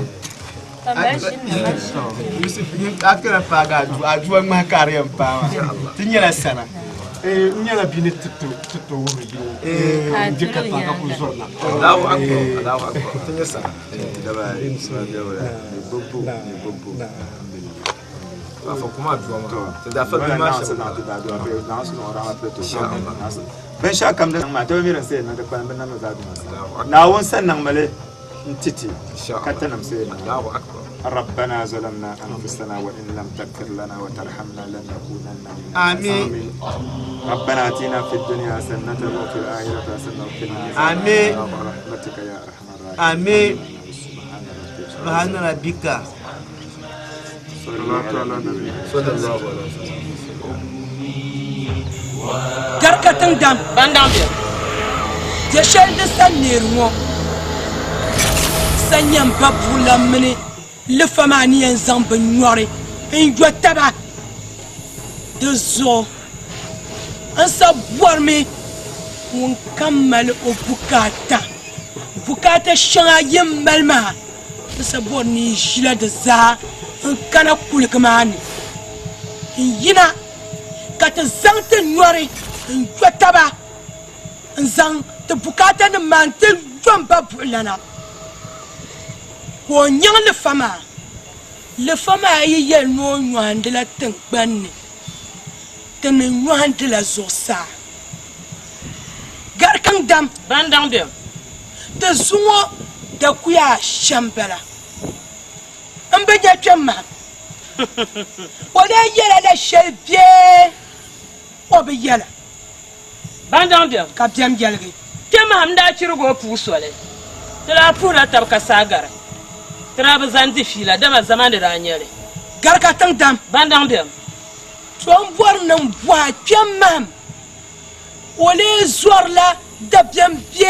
Yusuf, a kana paagi aduwa ŋmahi ka a di yɛn paai maa. Ti nyɛla sana. N nyɛla bia ni ti ti wuhiri yili n je ka paai ka kuli zɔri na. Allahu akbar, Allahu akbar. Ti nyɛ sana. Afa kuma aduwa maa. Ti daa fa bia maa shɛm. Binshɛɣu kam din niŋ maa, ti bi mi din sa yɛn niŋ ti kpalim bi namdi zaa Duuma sani. Naawuni sa niŋmi li n-ti ti, ka tinim sa yɛn niŋ li. Rabbana zalamna anfusana wa in lam tagfir lana wa tarhamna lanakunanna min al-khasirin. Rabbana atina fid dunya hasanatan wa fil akhirati hasanatan wa qina azaban nar. Bi rahmatika ya arhamar rahimin. Amin. Subhana rabbika. Sallallahu alaihi wasallam. Gari ka tiŋ dam. Ban daŋ bɛ. Dɛ shɛli di sa neeri ŋɔ sa nyɛ m ba buɣulan mini lifa maa ni yɛn zaŋ bɛ nyɔri n-yo taba di zuɣu. N sa bɔrimi ŋun kam mali o bukaata, bukaata shɛŋa yi mali maa, n sa bɔri ni yi ʒila di zaa n-kana kuligi maa ni n-yina ka ti zaŋ ti nyɔri n-yo taba n-zaŋ ti bukaatanim maa nti yo m ba buɣilana ka o nyaŋ lifa maa. Lifa maa yi yɛli ni o nyɔhindila tiŋgbani ni, ti mi nyɔhindila zuɣusaa. Gari kaŋ dam. Ban daŋ bɛ. Ti zuŋɔ dakuya shɛm bala. M bi nya kpɛm maa. O lee yɛla la shɛli bee o bi yɛla? Ban daŋ bɛm. Ka bɛm yɛligi. Kpɛm maa n-daa chirigi o puu soli. Ti daa puhirila tab ka saa gari. Ti daa bi zani di fiila, dama zama ni daa nyɛ li. Gari ka tiŋ dam. Ban daŋ bɛm. To m bɔri ni m bɔhi a kpɛm mahim, o lee zɔrila dabiɛm bee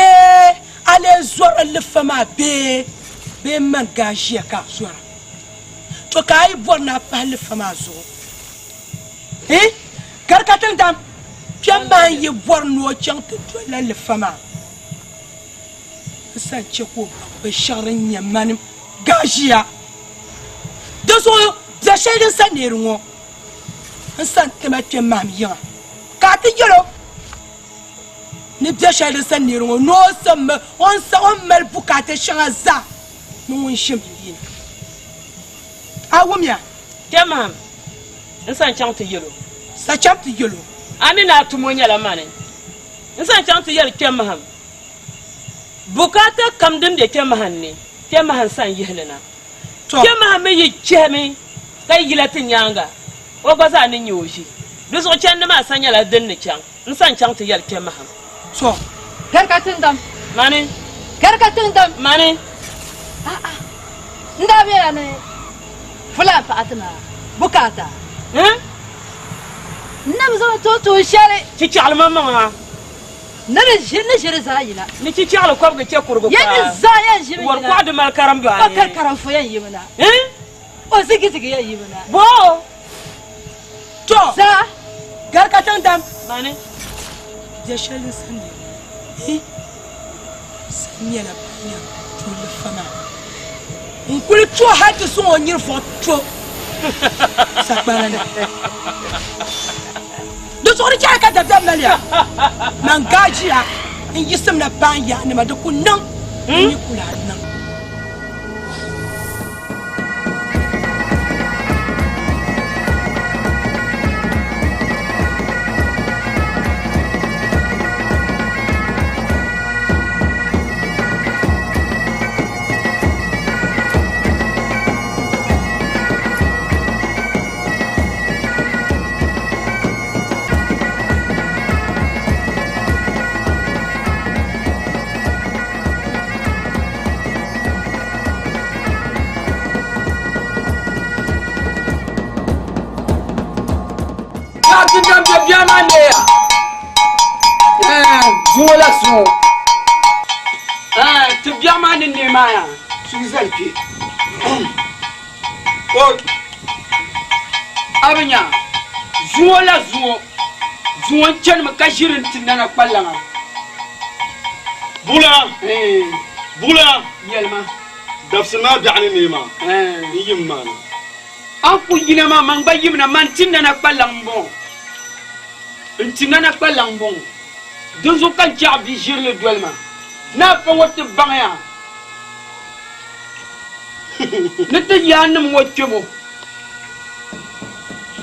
a lee zɔrila lifa maa bee bee mani gaaʒia ka a zɔra? To ka a yi bɔri ni a pahi lifa maa zuɣu, hi gari ka tiŋ dam kpɛm maa n-yi bɔri ni o chaŋ ti dolila lifa maa n sa n-chɛ ka o baŋ binshɛɣu din nyɛ mani gaaʒia. Di zuɣu biɛ shɛli din sa neeri ŋɔ n sa n-tima kpe mahim yiŋa, ka a ti yɛl o ni biɛ shɛli din sa neeri ŋɔ ni o simmi o ni sa o ni mali bukaata shɛŋa zaa ni ŋun ʒim yi na. A wumya? Kpe mahim n sa n-chaŋ ti yɛl o. Sa chaŋ ti yɛl o. A mi ni a tumo nyɛla mani. N sa n-chaŋ ti yɛli kpe mahim bukaata kam din be kpe mahim ni, kpe mahim sa n-yihi li na. Kpɛmaha mi yi chɛhimi ka yila ti nyaaŋa, o gba zaa ni nya o ʒi. Di zuɣu chandi maa sa nyɛla din ni chaŋ. N sa n-chaŋ ti yɛli kpɛmaha. Tɔ! Gari ka tiŋdam. Mani. Gari ka tiŋdam. Mani. A'a, n daa bela ni fulaan paɣa ti ma bukaata. N? N na bi zaŋ tooi tuun shɛli. Chichaɣili maŋmaŋa. Ni di ʒi ni ʒiri zaa yina. Ni chichaɣili kɔbigi chɛ kurigu Yɛn ni paa. zaa yɛn ʒimi Wari yina. kɔɣu di mali karimbaani. O kari karimfo yɛn yimi na. N? O zigizigi yɛn yimi na. Bo! To! Zaa. Gari ka tiŋ dam. Mani. Biɛ shɛli din sa neeri hi sa nyɛla ban yɛn tuuli fa maa. N kuli to hali ti suŋ o nyiri fɔɣu to sagbana ni. Di zuɣu di chɛya ka dabiɛm mali ya. Man gaajiya n yiɣisimla paan yaanima di ku niŋ n ni ku lahi niŋ. Ti dam bɛ bia maa neeya zuŋɔ la zuŋɔ ti bia maa ni nee maa yaa suhu zali kpe O a bi nya zuŋɔ la zuŋɔ zuŋɔ n chanimi ka ʒiri n ti nana kpalaŋa. Buɣulana! Buɣulana! Yɛlima. Dabisili maa biɛɣu ni neei maa, n yim maa ni. A ni ku yina maa, man gba yimina, man ti nana kpalaŋ m-bɔŋɔ. N ti nana kpalaŋ m-bɔŋɔ. Dinzuɣu ka n chɛ a bia ʒirili doli ma, ni a fa ŋɔ ti baŋya ni ti yaannim ŋɔ kpɛmo.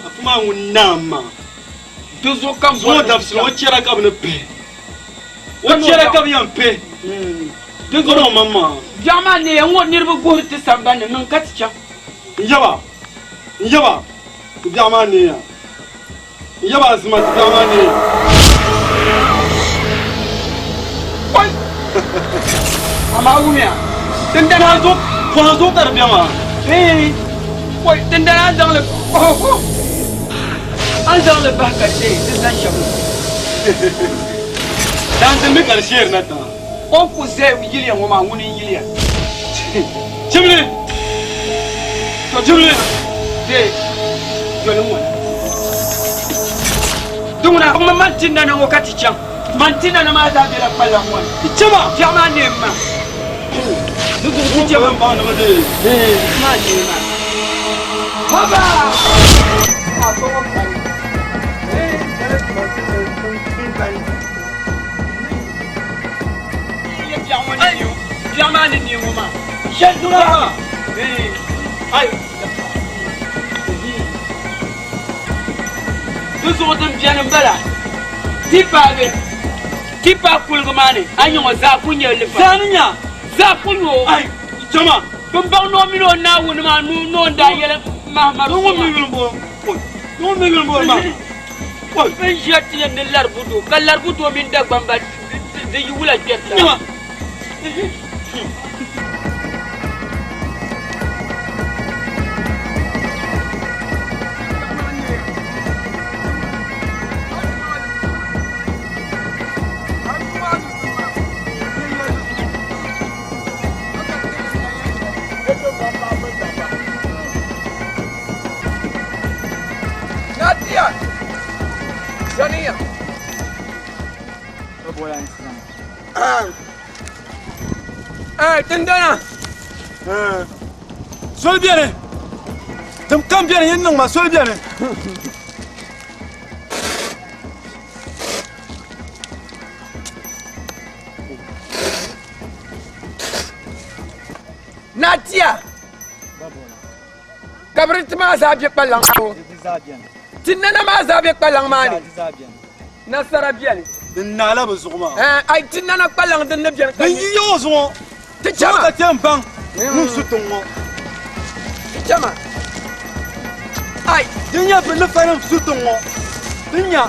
Afa maa ŋun naam maa. Dinzuɣu ka m bɔri Zuŋɔ ni dabisili n o chɛra ka bɛ ni pihi. O chɛra ka bɛ yɛn pihi. Dinzuɣu O maŋmaŋa. Biɛɣu maa neeya ŋ-ŋɔ niriba guhiri ti sambani ni niŋ ka ti chaŋ. N yaba, n yaba, ti biɛɣu maa neeya. N yaba Azima, ti biɛɣu maa neeya. Oi! Amaa wumiya, dindana a zuɣu. Pɔhim zuɣu ka di be maa. Hee! Oi! Dindana a ni zaŋ li oho! A ni zaŋ li bahi ka di di zani shɛm ŋɔ. Daanzin mi ka di sheerina tiŋa. O ni ku zaya yiliya ŋɔ maa, ŋuni n-yiliya? Chimli! To Chimli! Dee, doli ŋɔ na. Di ŋuna, kpuɣimi man ti nana ŋɔ ka ti chaŋ. Man ti nana maa zaa bela kpalaŋ ŋɔ ni. Ti chama! Biɛɣu maa neem ma. Di zuɣu ti chama. Hee, maa neem ma. Haba! A kɔŋɔ kpali. Hee, dala man ti nana tiŋgbani. Biɛɣu maa ni neei ŋɔ maa, shɛli duri maa. Ai! Di zuɣu din beni m-bala, ti paagi, ti paai kuliga maa ni, a nya ŋɔ zaa ku nyɛ li fa. Zaa ni nya. Zaa ku nya o. Ai! Chama! Bɛ baŋ ni o mini o Naawuni maa ni o ni daa yɛli Mahamadu Ni ŋun mi yuli m-bɔŋɔ. Ni ŋun mi yuli m-bɔŋɔ maa. Bɛ ni ʒiya ti yɛn ni Laribu doo, ka Laribu doo mini Dagbamba di yi wula kpɛri taba. Nadia! Janiya! Tindana! Soli beni! Din kam beni yin niŋ ma soli beni! Natia! Kabiriti maa zaa be kpalaŋ ŋɔ. Ti nana maa zaa be kpalaŋ maa ni. Nasara beni. Din naala bi zuɣu maa. Ɛɛ, ai ti nana kpalaŋ din ni beni. Din yi yaɣi o zuɣu. Ti chama. Ka ti baŋ ŋun su tiŋ ŋɔ. Ti chama. Ai. Din nyɛ bɛ ni fanim su tiŋ ŋɔ. Din nya.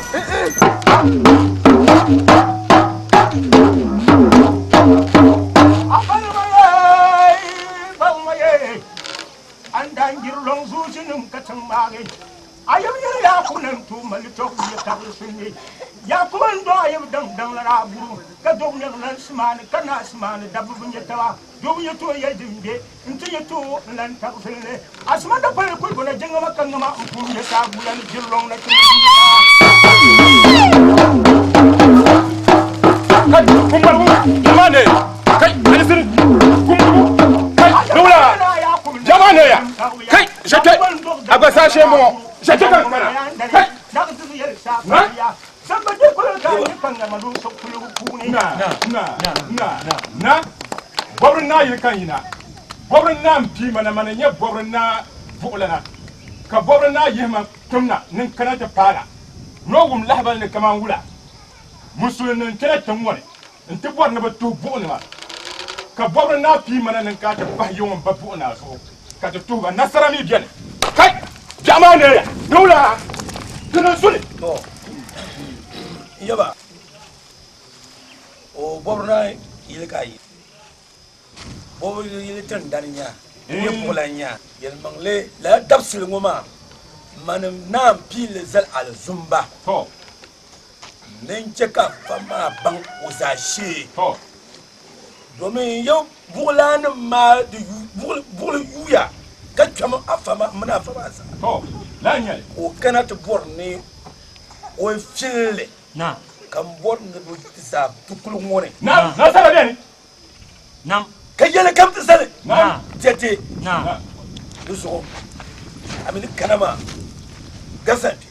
An daa n-jiri lɔŋ zuuchinim ka tiŋ maagi. Ayub yili Yaakubu ni n-tuui mali tɔbu yɛ tabili sunni. Yaakubu n-dɔɣi Ayub daŋ daŋ la daa buru, ka dobi nɛŋ lan simaani, ka naa simaani dabba bi nyɛ taba. Dobi yi tooi yɛli din be nti yi tooi n-lan taɣisili li. Asima dapali kuli bɔna jiŋama ka ŋama m-pun nyɛ saabuya ni jiri lɔŋ na tuma duu maa. Kai, kumbaligu, jama ne, kai, alisiri, kumbaligu, kai, nowla, jama ne ya, kai, jate, a gba saa shee m-bɔŋɔ, jate ka n kana, kai, na, na, na, na, na, bɔbiri naa yili ka n yina, bɔbiri naa m-pii ma na, mani n-nyɛ bɔbiri naa buɣilana, ka bɔbiri naa yihi ma tim na ni n kana ti paai la, ni o wum lahibali ni kaman wula. Musulinima n-kpɛna tiŋ ŋɔ ni nti bɔri ni bɛ tuhi buɣinima, ka bɔbiri naa pii ma na ni n kana ti pahi yi ŋun ba buɣi naa zuɣu ka ti tuhi ba. Nasara mi beni. Kai! Biɛɣu maa neeya. Ni wula? Di niŋ suli. To, n yaba, o bɔbiri naa yili ka a yi. Bɔbiri yili tindani nya, n nyɛ buɣilan nya. Yɛlimaŋli, lala dabisili ŋɔ maa, manim naa m-pii li zali alizumba. To, Ni n chɛ ka fa maa baŋ o zaashee. Domin ya buɣulaannim maa di buɣili yuuya ka kpɛm afa maa mini afa maa zaa. Ka o kana ti bɔri ni o fili li, ka m bɔri ni bɛ ti zaa ti kuli ŋɔ ni. Ka yɛli kam ti zali dɛde di zuɣu a mi ni kana maa garzandi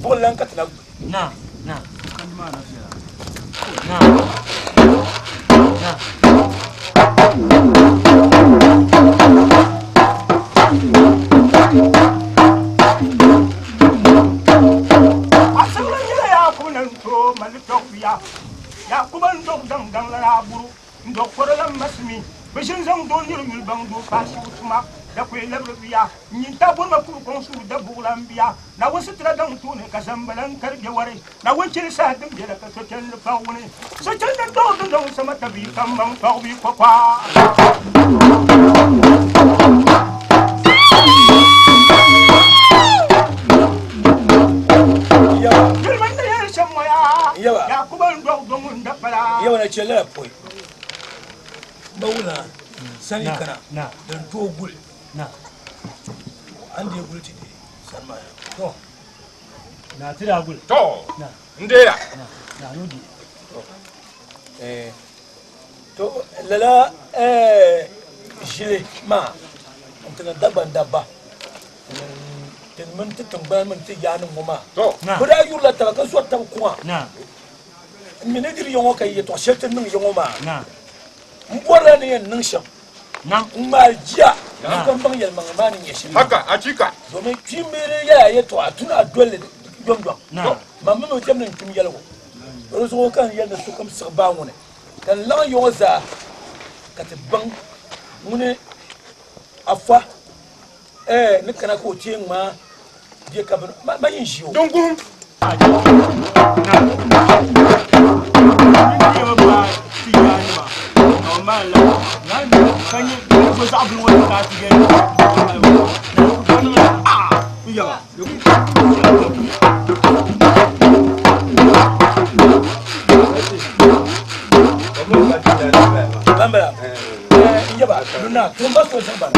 buɣili lan ka ti na guli. Asiɣili nyɛla Yaakubu ni n-tooi mali tɔɣibiya. Yaakubu n-dɔɣi daŋdaŋ la daa buru. N dɔɣi kɔro la m ma Simi. Bɛ ʒini zaŋ doo niri yuli baŋ doo paashibu tuma. Dakoya labiri bia. N nyin ta bɔrima kuri kɔŋ suhu da buɣila m bia. Naawuni sitira daŋ tooni ka zambala n-kari jɛwari. Naawuni cheli saha din bela ka sochandi paɣiwuni. Sochandi n-dɔɣi dundɔŋ sama tabii kaŋmaŋ paɣibu kɔkɔa. Yɛlima n ni yɛli shɛm ŋɔ yaa, Yaakuba n-dɔɣi do ŋun da pala. Yaba na chɛ lala pɔi. Ba wula sani kana din tooi guli a ni deei guli ti deei sani maa yaa. To na ti daa guli. To n deeya. Na ni o di. To to lala ʒili maa n ti niŋ Dagban dabba ti mini ti tiŋgbana mini ti yaanima ŋɔ maa bɛ daa yurila taba ka zɔri taba kuŋa. N mi ni diri ya ŋɔ ka yɛtɔɣ shɛli ti niŋ ya ŋɔ maa, m bɔrila ni yɛn niŋ shɛm n-ŋmaai jia ka m baŋ yɛlimaŋli maa ni nyɛ shɛm. Domin kpiimba di yɛl a yɛtɔɣa, a tu ni a dol li yomyom. Man mi mi chɛ ni n kpim yɛligu. Di zuɣu ka n yɛli ni sokam siɣi baa ŋɔ ni, ka n laɣim ya ŋɔ zaa ka ti baŋ ŋuni afa ni kana ka o teei ŋmaa bɛ ka bini ma yin ʒi o. Din guhim. Bambala n yaba luna tumba so zaŋ bana.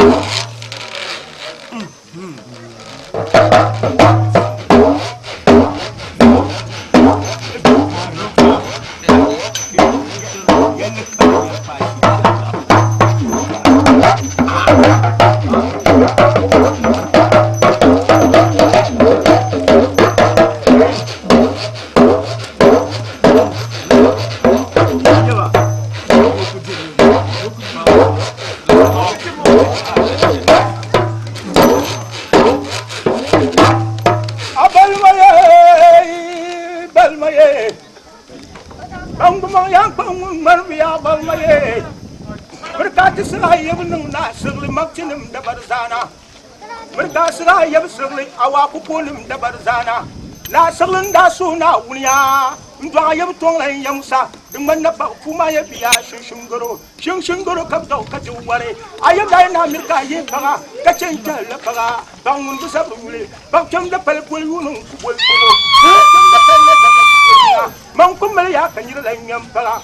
A balima ye, balima ye, baŋgumaŋ yaa kpaŋ ŋun ŋmari bia balima ye, miri ka ti siɣi a yɛbu niŋ naa siɣili mabitinim dabari zaana, miri ka a siɣi a yɛbu siɣili awaakukonim dabari zaana, naa siɣili n-daa suhi Naawuni yaa n-dɔɣi a yɛbu tɔŋla n yɛmusa di ŋmani napaɣ puu maa yɛ bia shinshingaro. Shiŋshiŋgaro ka bɛ zaŋ ka ti wari. A yɛm daa yi naai miri ka a yihi paɣa ka chɛ n-kpɛhirila paɣa. Paɣ ŋun bi zabiri nyuli. Paɣ kpɛm da pali boli yuuni n-ku boli kɔŋɔ. Paɣ kpɛm da pali la zabiri ku boli yuuna. Man ku mali yaa ka nira lan ŋmɛm paɣa.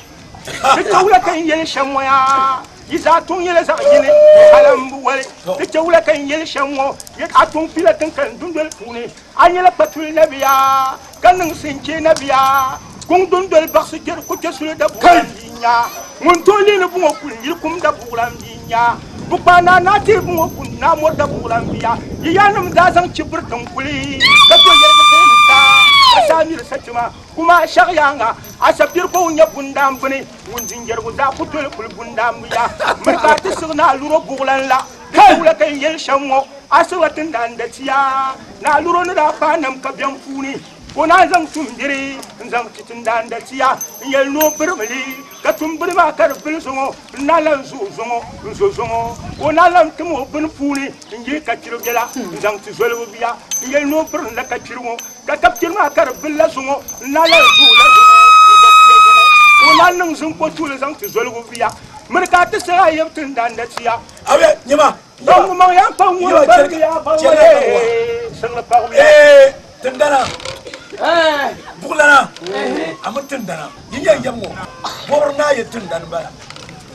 Di chɛ wula ka n yɛli shɛm ŋɔ yaa? Yi zaa tuŋ nyɛla zaɣ yini, hal m bi wali. Di chɛ wula ka n yɛli shɛm ŋɔ? A tuŋ pila tiŋkani dundoli puuni. A nyɛla kpatuli nabia, ka niŋ sinchee nabia. Kuŋ dundoli baɣisi kpɛri ku kpe suli dabuɣilan bia nya. Ŋun tooi liini buŋɔ kuli yili kum dabuɣilan bia nya. Bukpaa naa naa tihi buŋɔ kuli naa mɔri dabuɣilan bia. Yi yaannim daa zaŋ chi biri tiŋ kuli, ka do yɛligi booni taa, ka saa miri sachima. Kuma a shɛɣu yaaŋa, a sapiri ko ŋun nyɛ bundaan bini, ŋun dinjɛrigu zaa ku doli kuli bundaan bia. Miri ka a ti siɣi ni a lur o buɣilan la. Di wula ka n yɛli shɛm ŋɔ, a siɣila ti naan da ti ya. Naa Luro ni daa paai nam ka biɛŋ puuni, ka o naan zaŋ tumbiri n-zaŋ ti ti naan da ti ya. N yɛli ni o birimi li, ka tumbiri maa ka di bili zuŋɔ, n naan lan zo zuŋɔ, n-zo zuŋɔ. Ka o naan lan tim o bini puuni n-yihi kachiri biɛla n-zaŋ ti zolibu bia. N yɛli ni o birim la kachiri ŋɔ, ka kachiri maa ka di bili la zuŋɔ, n naan lan zo la zuŋɔ, n-zo bia zuŋɔ. Ka o naan niŋ ziŋkɔtuuli zaŋ ti zolibu bia. Miri ka a ti siɣi a yab tindaanda tia. Awe nyɛma. Baŋ maŋ ya kpaŋ ŋun bari ya baŋ siɣili paɣibu ya. Tindana buɣulana a mi tindana yi nyɛ yɛm ŋɔ bɔbiri naa yɛ tindani bala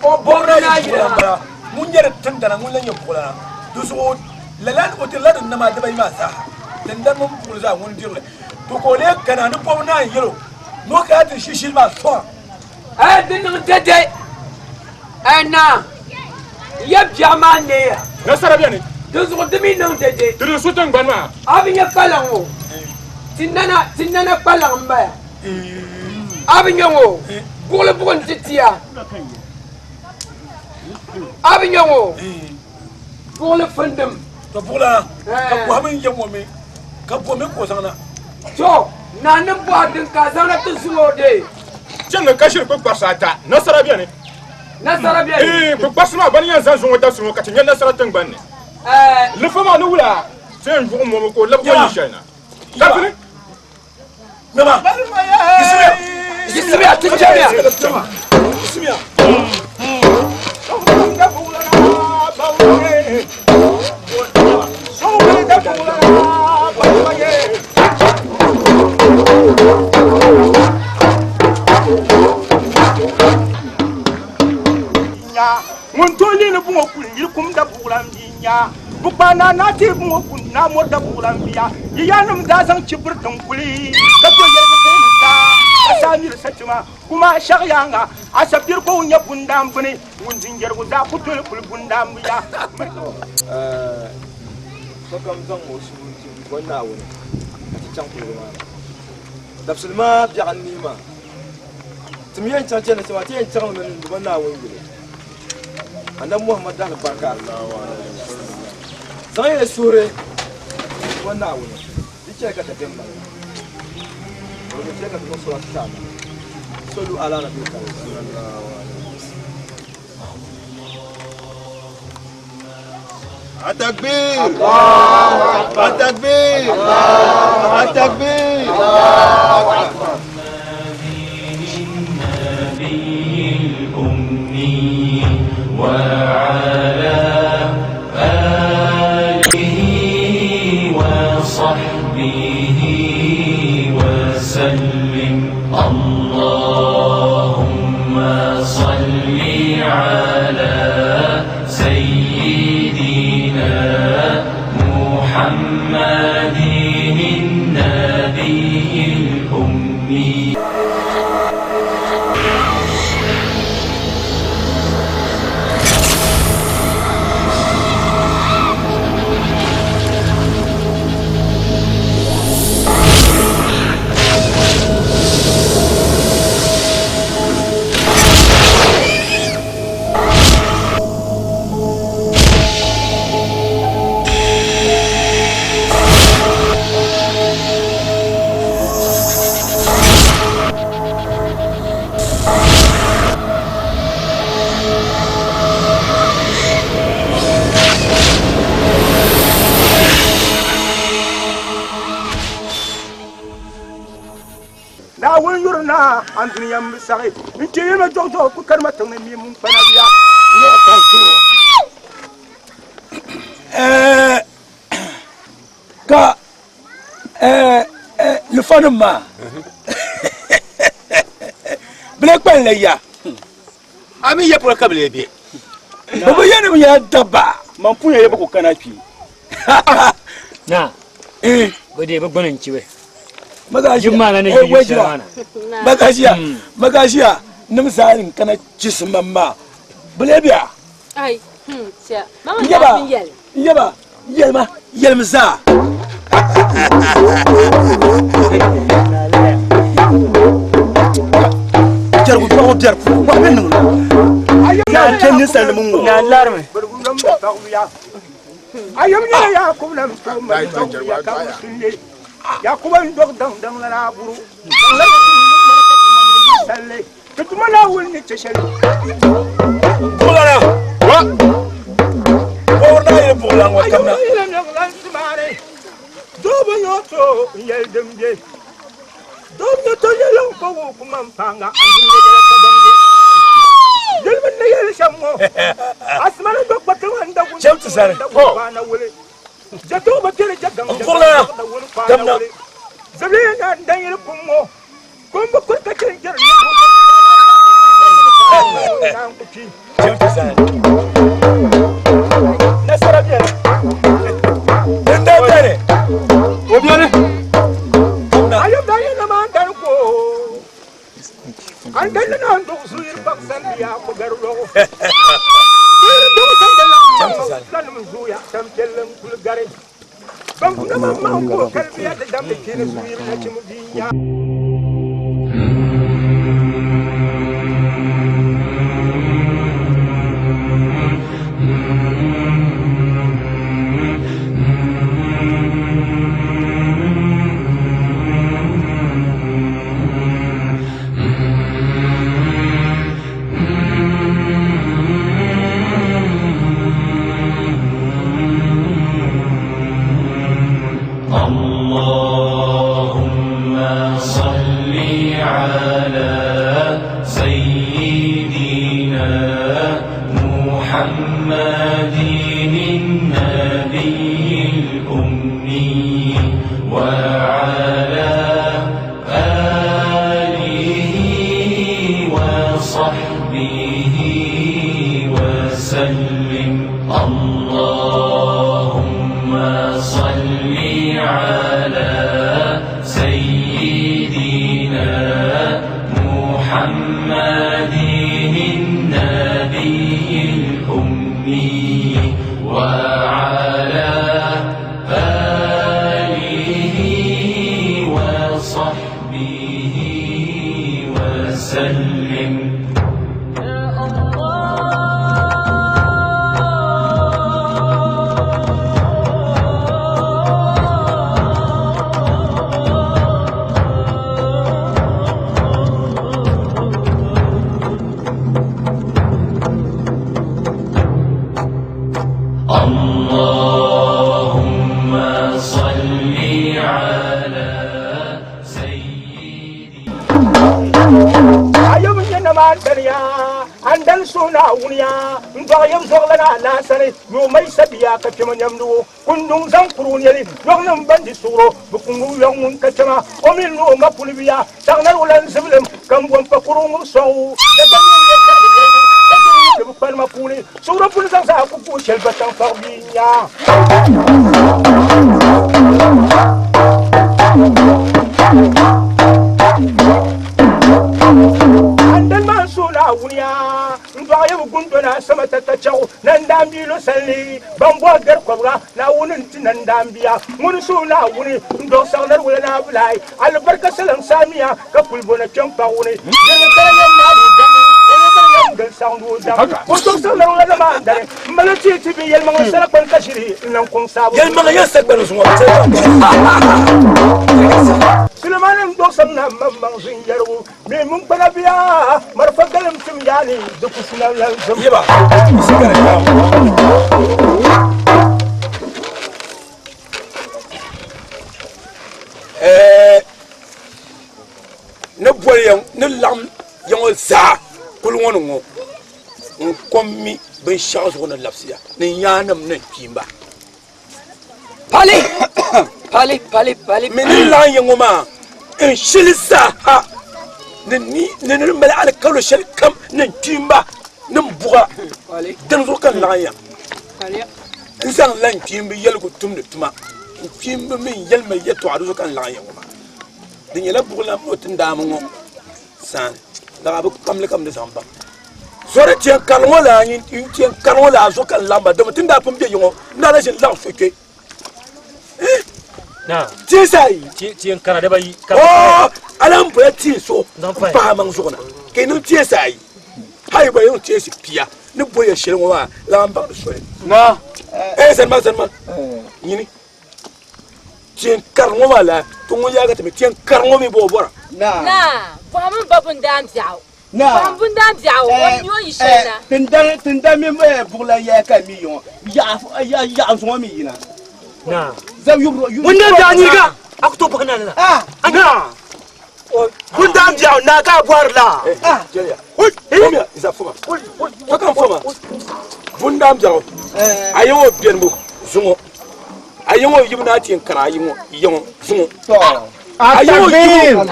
bɔbiri naa yɛ buɣulana bala ŋun nyɛ tindana ŋun la nyɛ buɣulana di zuɣu lala o dirila di nama dibayi maa zaaha tindani mini buɣuli zaa ŋun dirili to ka o lee kana ni bɔbiri naa n-yɛl o ni o kana ti shishili maa sɔŋ. Di niŋ dɛdɛ. Ɛ naa, n ya biɛɣu maa neeya. Nasara beni. Dinzuɣu di mi niŋ dede. Di ni su tiŋgbani maa. A bi nya kpalaŋ ŋɔ? Ti nana, ti nana kpalaŋ m-bala. A bi nya ŋɔ? Buɣili buɣi nti ti a. A bi nya ŋɔ? Buɣili fundim. To buɣila ka bɔhimi n yɛm ŋɔ mi ka bɔ mi ka o zaŋna. To, naa ni bɔhi din ka a zaŋna ti zuŋ o dee. Chɛŋ ka shiri kpukparisi ata, nasara beni. Nasara beni. Ee, kpukparisi maa bani yɛn zaŋ zuŋɔ dabisili ŋɔ ka ti nya nasara tiŋgbani ni. Lifa maa ni wula ti yɛn yuɣim o mi ka o labigi o yi shɛli na. Ka pini. Nama. Yiɣisimiya. Yiɣisimiya, ti chɛmiya. Yiɣisimiya. Ŋun tooi lihiri buŋɔ kuli yili kum da buɣila m bia nya bukpaa naa naa tihi buŋɔ kuli naa mɔri da buɣila m bia yi yaannim daa zaŋ chibiri tiŋ kuli ka to yɛligu puuni daa ka saa miri sachima kuma a shɛɣu yaaŋa a sapiri ka o nyɛ bundaan bini ŋun dinjɛrigu zaa ku doli kuli bundaan bia. Sokam zaŋm o suhu nti bɔ Naawuni ka ti chaŋ kuliga maa ni. Dabisili maa biɛɣu n-nihi maa, ti mi yɛn chaŋ jɛnnati maa, ti yɛn chaŋ li mi n-duba Naawuni yuli. Anabi Muhammad daalibarika zaŋ ya suhuri n-duba Naawuni, di chɛli ka dabiɛm mali ya. O di chɛ ka ti niŋ salatu ti Anabi. Sallu ala nabiyil karim. Atakbir! Atakbir! Atakbir! Allahu Akbar! وعلى آله وصحبه وسلم اللهم صل على سيدنا محمد النبي الأمي Naawuni yuri na andunia m-bi saɣi n-chɛ yi ma dɔɣidɔɣi ku karima tiŋ ni mi mun kpana bia. Ka lifanim maa bɛ lee kpalinla ya. A mi ya polo ka bɛ lee be? Bɛ bi yɛn ni bɛ nyɛla dabba. Man punya ya bɛ ku kana kpi. Na, bɛ dee bɛ gbuni n-chibi. Magajiya, magajiya, magajiya, nim zaa n kana chisimam maa, bɛ lee be a? Ai, tia, mama N yaba, n yaba, yɛlima, yɛlimi zaa. Jɛrigu tɔɣu biɛri puuni, wahu bɛ niŋ li. Yaa n kpe ninsalinima ŋɔ. Naa larimi. Ayom nyɛla Yaakubu nam so mali tɔbu ka o sunni. Yaakubu n dɔg daŋ daŋ la daa buru. Daŋ la salli. Ti tuma Naawuni ni chɛ shɛli. Buɣulana! Wa! Bɔbiri naa yili buɣulana ŋɔ kamina. Ayom yɛla niŋ simaari. Doo bi nyɔ to n yɛli din be. Doo nyɔ to yɛli n kpa wo kuma n paanga. Yɛli mi ni yɛli shɛm ŋɔ. Asimani do kpa tiŋa n dagu. Chɛm ti zani. Kpaana wuli. Jɛtoo bi kpɛri jɛgaŋ N buɣulana kamina. Zabili na n dan yɛli kum ŋɔ. Kum bi kuri ka chɛ n jɛri Chɛm ti zani. Nasara bɛni. Din daa bɛni. O bɛni. Ayom daa yɛn nama n dani ko. An dali na n duɣu zuyiri kpam sandi yaa ko gari lɔɣu. Zuyiri dɔŋ sandi la Fulanim zooya tampiɛlli n-kuli gari. Ban kuna maŋ maŋ ko kalibiya di damdi kpeeni zuyiri nachim bia nya. اللهم صل على سيدنا محمد النبي الأمي وعلى آله وصحبه وسلم اللهم صل على سيدنا محمد النبي الأمي وعلى آله وصحبه وسلم اللهم صل على Ayom nyɛ nama daliya an dali so Naawuni ya n dɔɣi yɛm zuɣulana alaasari yoomai sabiya ka kpɛma nyamdigu kunduŋ zaŋ kuri nɛli yɔɣunim ban di suɣuro bi ku ŋubi yɔɣu ŋun ka kpɛma o mini ni o ma puli bia saɣinali o lan zibilim ka n bom pa kuri ŋubi sɔŋ o ka gba nyɛ nyɛ karigi yɛligu ka kpɛ ŋun di bi kpanima puuni suɣuro puli zaŋ zaa ku kuhi shɛli ba taŋkpaɣu bia n-nya. Andani maa n-suhi Naawuni ya n-dɔɣi ya bi gundona sama tatachɛɣu nandaambiilo sanli ban bɔhi gari kɔbiga Naawuni n-ti nandaambiya ŋuni suhi Naawuni n-dɔɣi saɣinari wula ni Abilai alibarika saliŋ saamiya ka kuli bo na kpɛm paɣiwuni jirili kala yɛm maali o daŋ o ni bini yɛm gili saɣindi o daŋ o dɔɣi saɣinari wula na maa n-dani m mali ti ti bi yɛlimaŋli salakpani ka ʒiri n-lan kɔŋ saabu Yɛlimaŋli yɛn sagbani zuŋɔ bi chɛ Sulemani n-dɔɣi samna maŋmaŋ zinyɛrigu mi mun kpana bia marifa galim tim yaani di ku suna lan zim. Yeba, sigara yaam. Ni boli ya ni laɣim ya ŋɔ zaa kuli ŋɔ ni ŋɔ n kom mi binshɛɣu zuɣu ni labisiya ni n yaannim ni n kpiimba. Pali! Pali, pali, pali. Mi ni laɣim ya ŋɔ maa n shili zaaha ni ni ni ni mali alikauli shɛli kam ni n kpiimba ni n buɣa dini zuɣu ka n laɣim ya. N zaŋ la n kpiimba yɛligu tumdi tuma n kpiimba mi n yɛlima yɛtɔɣa di zuɣu ka n laɣim ya ŋɔ maa. Di nyɛla buɣulan o tindaamba ŋɔ sani daga bi kpamli ka bɛ ni zaŋ baŋ zɔri tiɛn karili ŋɔ laa tiɛn karili ŋɔ laa zuɣu ka n laɣim ba domi ti ni daa pun be yi ŋɔ n daa na ʒini laɣim so kpe tiɛnsi ayi tiɛn kara dibayi oo a lahi bola tiɛn so n pahi a maŋ zuɣu na ka yi niŋ tiɛnsi ayi hali gba yi niŋ tiɛnsi pia ni boli ya shɛli ŋɔ maa laa n baŋdi soli na ee zanima zanima nyini Tiɛn kari ŋɔ maa laa to ŋun yaagi ti mi tiɛn kari ŋɔ mi bɔ bɔra. Naa, bɔhimi m ba bundaan biɛɣu. Bɔhim bundaan biɛɣu, o mi o yi shɛli na. Tindan tindan mi buɣulan yaya ka mi yiŋɔ yaɣa zuŋɔ mi yina. Naa. Zab yubro yubro. Bundaan biɛɣu nyiriga a ku tooi bɔhi naa ni la. Naa. Bundaan biɛɣu naa ka a bɔhiri la. Jɛliya. Fɔmiya isa fɔma. To kam fɔma. Bundaan biɛɣu a yiŋɔ benibu zuŋɔ. A yiŋɔ yibu naa tiɛn kara a yiŋɔ yiŋɔ zuŋɔ. A yiŋɔ yibu.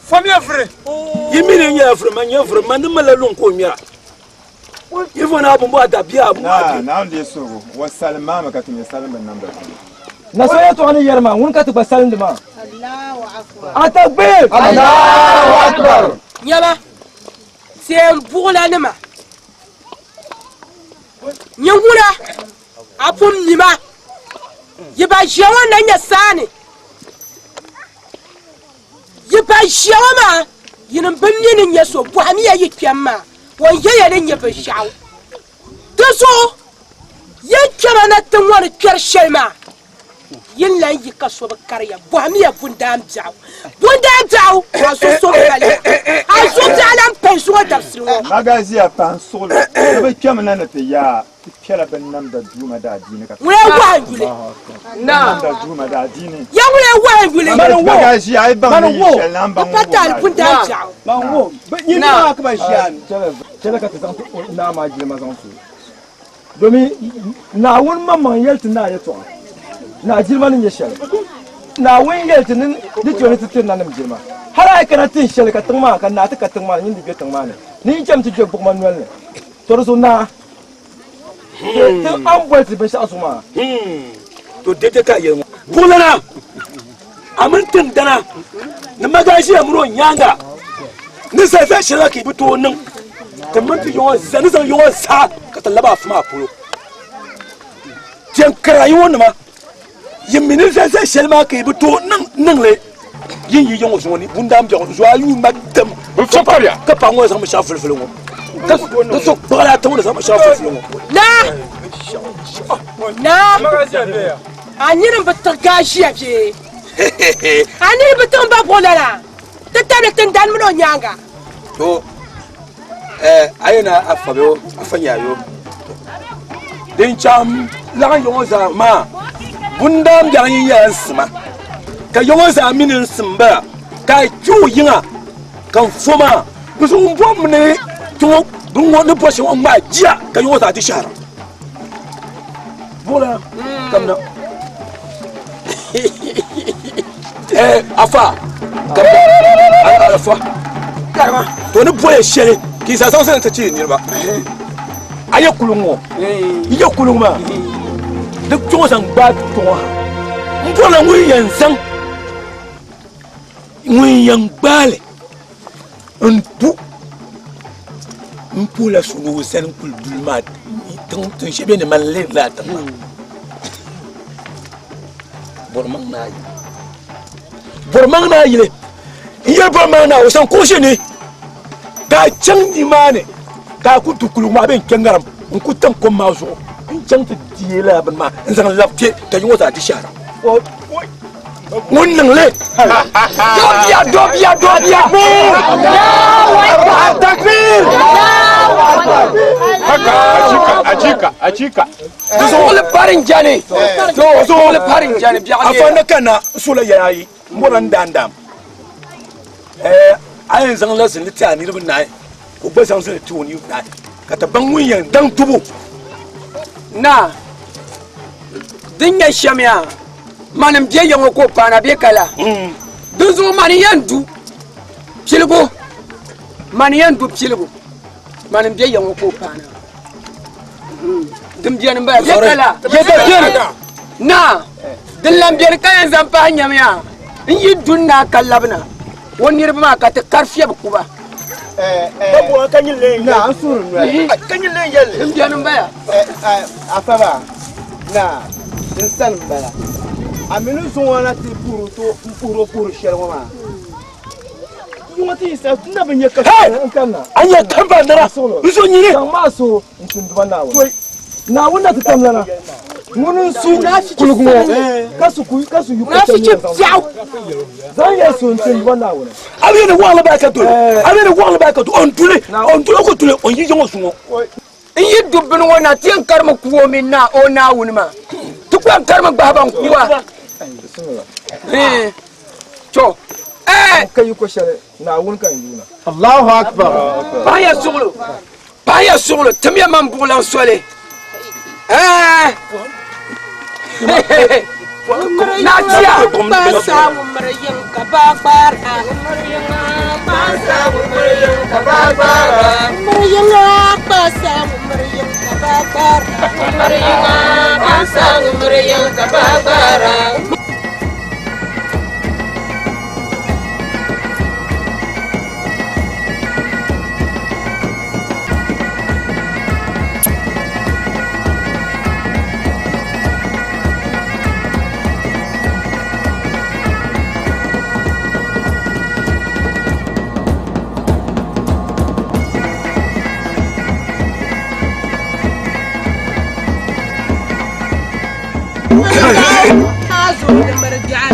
Fɔmiya firi. Yi mi ni nyɛla firi man nyɛ firi man ni malila luŋ ka o ŋmɛra. Yi fo naa bumbu a dabia a bumbu a Naa, Naawuni deei suhigu, wa salim maa mi ka ti nyɛ salim binnamda puuni. Na so yɛltɔɣa ni yɛri maa, ŋuni ka ti gba salindi maa? Atakbir! Allahu Akbar! Nyama, teem buɣilanima, nyɛ ŋuna a pun mi ma, yi ba ʒiya ŋɔ n-na nyɛ saani. Yi ba ʒiya ŋɔ maa, yinim bi mi ni nyɛ so, bɔhimiya yi kpɛm maa, o ni yɛliya ni nyɛ binshɛɣu. Di zuɣu yi ni kpɛma na tiŋ ŋɔ ni kpɛri shɛli maa, yi ni lan yi ka so bi kari ya. Bɔhimiya bundaan biɛɣu. Bundaan biɛɣu, a zo so paliya. A zo biɛɣu lan pahi zuŋɔ dabisili ŋɔ. Magazia pahi suɣili ni bɛ kpɛmi na ni ti yaa ti kpɛla binnamda duuma daadiini ka Ŋuna wahi yuli. Binnamda duuma daadiini. Ya ŋuna wahi yuli. Magazia a yi baŋ ni yi shɛli na m-baŋ Di pa taali bundaan biɛɣu. Man wo, nyini maa ka ba ʒiya ni. Chɛli ka ti zaŋ ti naa maa jilima zaŋ ti o. Domin Naawuni maŋmaŋ yɛli ti naa yɛtɔɣa, naa jilima ni nyɛ shɛli. Naawuni yɛli ti ni di chɛ ni ti tiri nanim jilima. Hal a yi kana tin shɛli ka tiŋ maa ka naa ti ka tiŋ maa ni, nyin di be tiŋ maa ni, ni yi cham ti kpe gbuɣima noli ni, tɔ di zuɣu naa, ti a ni boli ti binshɛɣu zuɣu maa. To dɛdɛ ka a yɛli ŋɔ, Buɣilana, a mini tiŋdana ni magaʒia mini o nyaaŋa ni zali zaɣ shɛli la ka yi bi tooi niŋ, ti mini ti yiŋɔ zaa ni zaŋ yiŋɔ zaa ka ti lab afa maa polo. Tiɛn kara yi ŋɔ nima, yi mi ni zali zaɣ shɛli maa ka yi bi tooi niŋ li, yin yi yiŋɔ zuŋɔ ni bundaan biɛɣu zuɣu a yuun ma dam ka paɣa ŋɔ zaŋ binshɛɣu vulivuli ŋɔ ka so kpuɣila a tiŋ ni zaŋ binshɛɣu vulivuli ŋɔ. Naa! Naa! A nini bi tiɣi gaʒia bee? A nini bi tiɣi m ba buɣilana? Ti tabili tindani mini o nyaaŋa. To, a yi na afa bee afa nyaayo, din chaŋ laɣim ya ŋɔ zaa maa, bundaan biɛɣu yi nyɛla n sima, ka ya ŋɔ zaa mi ni n sim bala, ka a kpe o yiŋa ka n fo maa, di zuɣu m bɔrimi ni ti ŋɔ bini ŋɔ ni bɔri shɛli ŋɔ ŋmaai jia ka ya ŋɔ zaa di shɛhira. Buɣilana, kamina. Afa, kamina. Afa, karima. To ni boya shɛli ka yi zaa zaŋ zali ti ti niriba. A yɛ kuluŋ ŋɔ, yi yɛ kuluŋ maa, di kpiɔŋ zaŋ gbaai kpiɔŋ ha. M bɔrila ŋun yɛn zaŋ ŋun yɛn gbaai li n du n puhila so ni o zani kuli duli maa tiŋ shɛli bɛ ni mali lihiri lala tiŋ maa bɔrimaŋ naa yili bɔrimaŋ naa yili n yɛli bɔrimaŋ naa o zaŋ kuɣu ʒi ni ka a chaŋ nimaani ka a ku du kuligu maa bee n kpɛ ŋarim n ku tam kom maa zuɣu n chaŋ ti deei lala bini maa n zaŋ labi kpɛ ka yi ŋɔ zaa di shɛhira ŋun niŋ li dɔbiya dɔbiya dɔbiya takbir Achika, achika. Zuɣuli pari n jani. Zuɣuli pari n jani biɛɣu afa ni kana n sola yɛla ayi n bɔra n daandaam a yɛn zaŋ la zinli ti a niriba naai ka o gba zaŋ zinli ti o niriba naai ka ti baŋ ŋun yɛn daŋ dubu Naa, din nyɛ shɛm yaa, mani m-be ya ŋɔ ka o paana bee ka laa? Dinzuɣu mani yɛn du piligu, mani yɛn du piligu, mani m-be ya ŋɔ ka o paana. Din beni m-bala bee ka laa? Naa, din lan beni ka yɛn zaŋ pahi nyam yaa, n yi du n-naa ka labina, o niriba maa ka ti kari fiɛbi ku ba. Na n suhuri noli. Din beni m-bala. Afaba, na n sani m-bala. A mi ni zuŋɔ na ti puhiri to m puhiri o puhiri shɛli ŋɔ maa. Yuŋɔ ti yi sa n na bi nya ka n kanna. A nya kamba nira n zo nyini. Zaŋ maa so n tumdi ba Naawuni. Naawuni na ti tam lana. Ŋuni n su kuligi ŋɔ ka su ka su yu ka zaŋ ya so n tumdi ba Naawuni. A bɛ ni wɔɣili baa ka doli. A bɛ ni wɔɣili baa ka doli. O n duli o n duli o ku duli o n yi yiŋɔ zuŋɔ. N yi du bini ŋɔ na ti yɛn karimi ku o mini naa o Naawuni maa. Ti ku yɛn karimi gbahi ba n-ku ba. To, eh. Ka yi ko shɛli Naawuni ka n yuuna. Allahu Akbar. Paɣiya suɣulo, paɣiya suɣulo, timiya man buɣulan soli. Eh. Naa tia. Kpaasa wumiri yiŋ ka baa gbaara. Wumiri yiŋa kpaasa wumiri yiŋ ka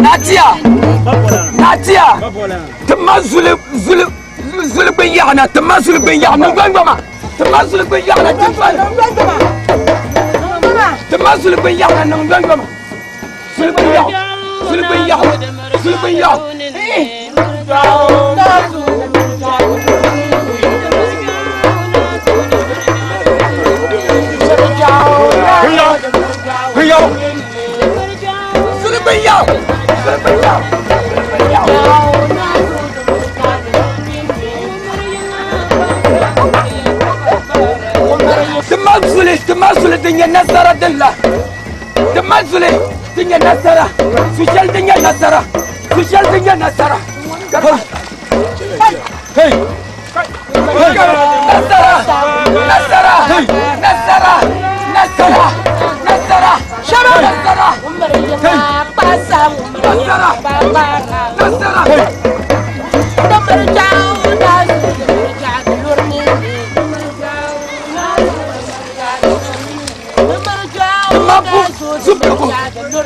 Natia! Natia! Ti ma zuli zuli zuli gbin yaɣa na ti ma zuli gbin yaɣa niŋ gbangba ti ma zuli gbin yaɣa na ti ma ti ma zuli gbin yaɣa na niŋ gbangba zuli gbin yaɣa zuli gbin yaɣa zuli gbin yaɣa. Zuli gbin yaɣa zuli gbin yaɣa zuli gbin yaɣa. Ti ma zuli ti ma zuli din nyɛ nasara din la ti ma zuli din nyɛ nasara su shɛli din nyɛ nasara su shɛli din nyɛ nasara. Hey! Nasara! Nasara! Nasara! Nasara! Nasara! Nasara! Nasara! Nasara!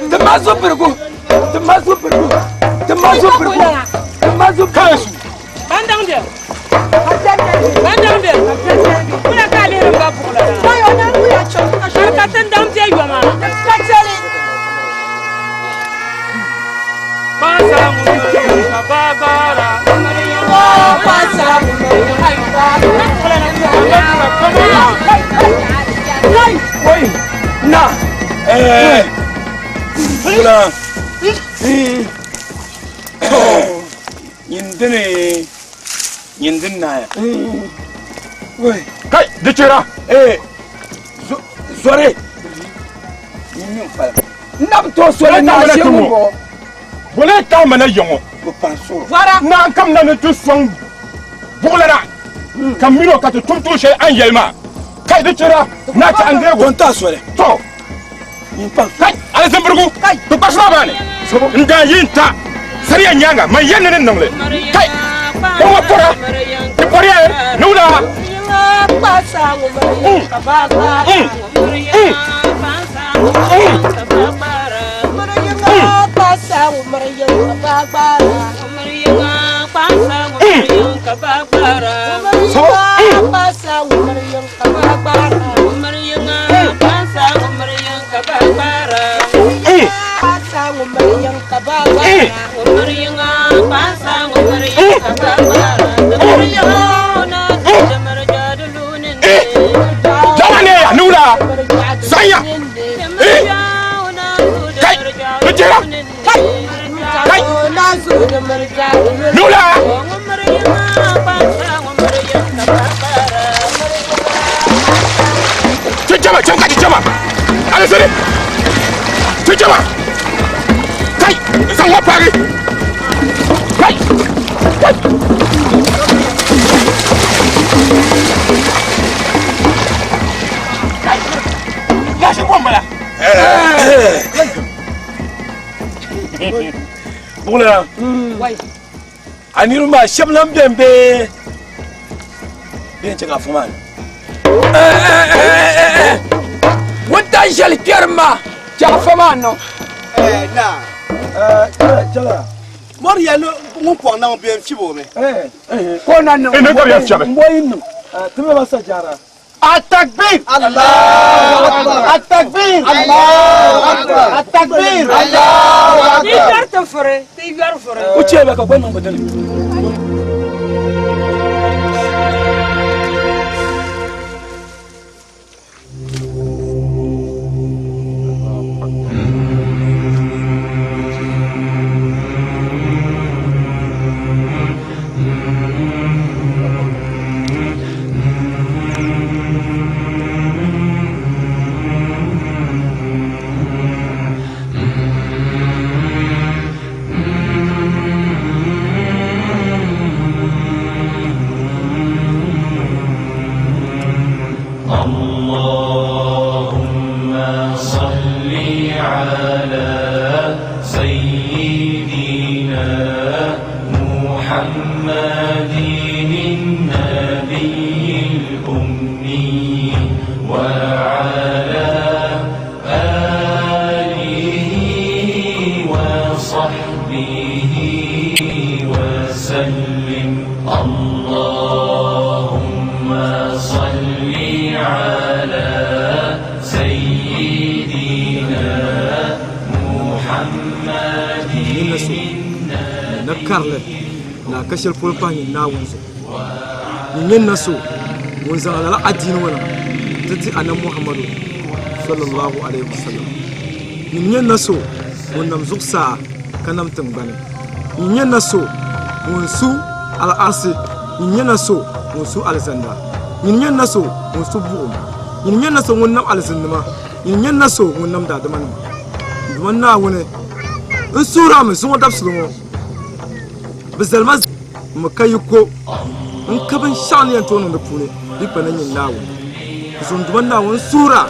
Ti ma zupirigu! Ti ma zupirigu! Ti ma zupirigu! Ti ma zupirigu! Bandaŋ bɛ. Bandaŋ bɛ. Kula ka lihiri ba buɣula. Ka tindaŋ bɛ yoma. Wai! Na! Wula. Nyin dini nyin dini naaya. Kai di chera. Zori. Nyin mi n-kpalim. N na bi tooi soli naa shee ŋun bɔŋɔ. Bole ka mana yɔŋɔ. Na n kam na ni ti sɔŋ buɣulana ka mino ka ti tum tuun shɛli a ni yɛli maa. Kai di chera na ti an deego. N ta soli. To. Kai alizambirigu. Bi kpasi maa baani. N daa yi n ta sariya nyaanga man yɛn ni ni niŋli. Kai kɔŋɔ pɔra ti pɔriya ni wula. Jama ne ya ni wula sanya. Kai di chera. Kai kai ni wula. Ti jama cɛm ka ti jama. Alizeri ti jama. Kai zaŋ ŋɔ paagi. Kai kai. Gashi ko n bala. Buɣulana. A niriba maa shɛba lan beni bee bɛ yɛn chɛ ka a fo maa ni. Wuntaŋ shɛli kpɛrim maa chɛ a fo maa niŋ. Na. Mɔri ya ni ŋun pɔŋ na ŋun bɛ n fibi o mi. Ko na niŋ. Ne ka bɛ yɛn fiɛbi. N bɔ yi niŋ. Ti mi ba sa jaara. التكبير الله أكبر التكبير الله أكبر التكبير الله Ti yɔri ti furi, ti yɔri furi. O chɛ ba ka gba niŋ bi dini. وصحبه وسلم اللهم صل على سيدنا محمد na karili na ka shɛli polo pahi nyini Naawuni zuɣu ni nyɛ na so ŋun zaŋ lala adiini ŋɔ na ti ti Anabi Muhammadu sallallahu alaihi wasallam ni nyɛ na so ŋun nam zuɣusaa ka nam tiŋgbani ni nyɛ na so ŋun su al'arsi ni nyɛ na so ŋun su alizanda ni nyɛ na so ŋun su buɣum ni nyɛ na so ŋun nam alizinnima ni nyɛ na so ŋun nam daadamanima Duuma Naawuni n suhirami zuŋɔ dabisili ŋɔ bɛ zali ma mi ka yiko n ka binshɛɣu ni yɛn tooi niŋ di puuni di pa ni nyini Naawuni. Zuŋ Duuma Naawuni n suhira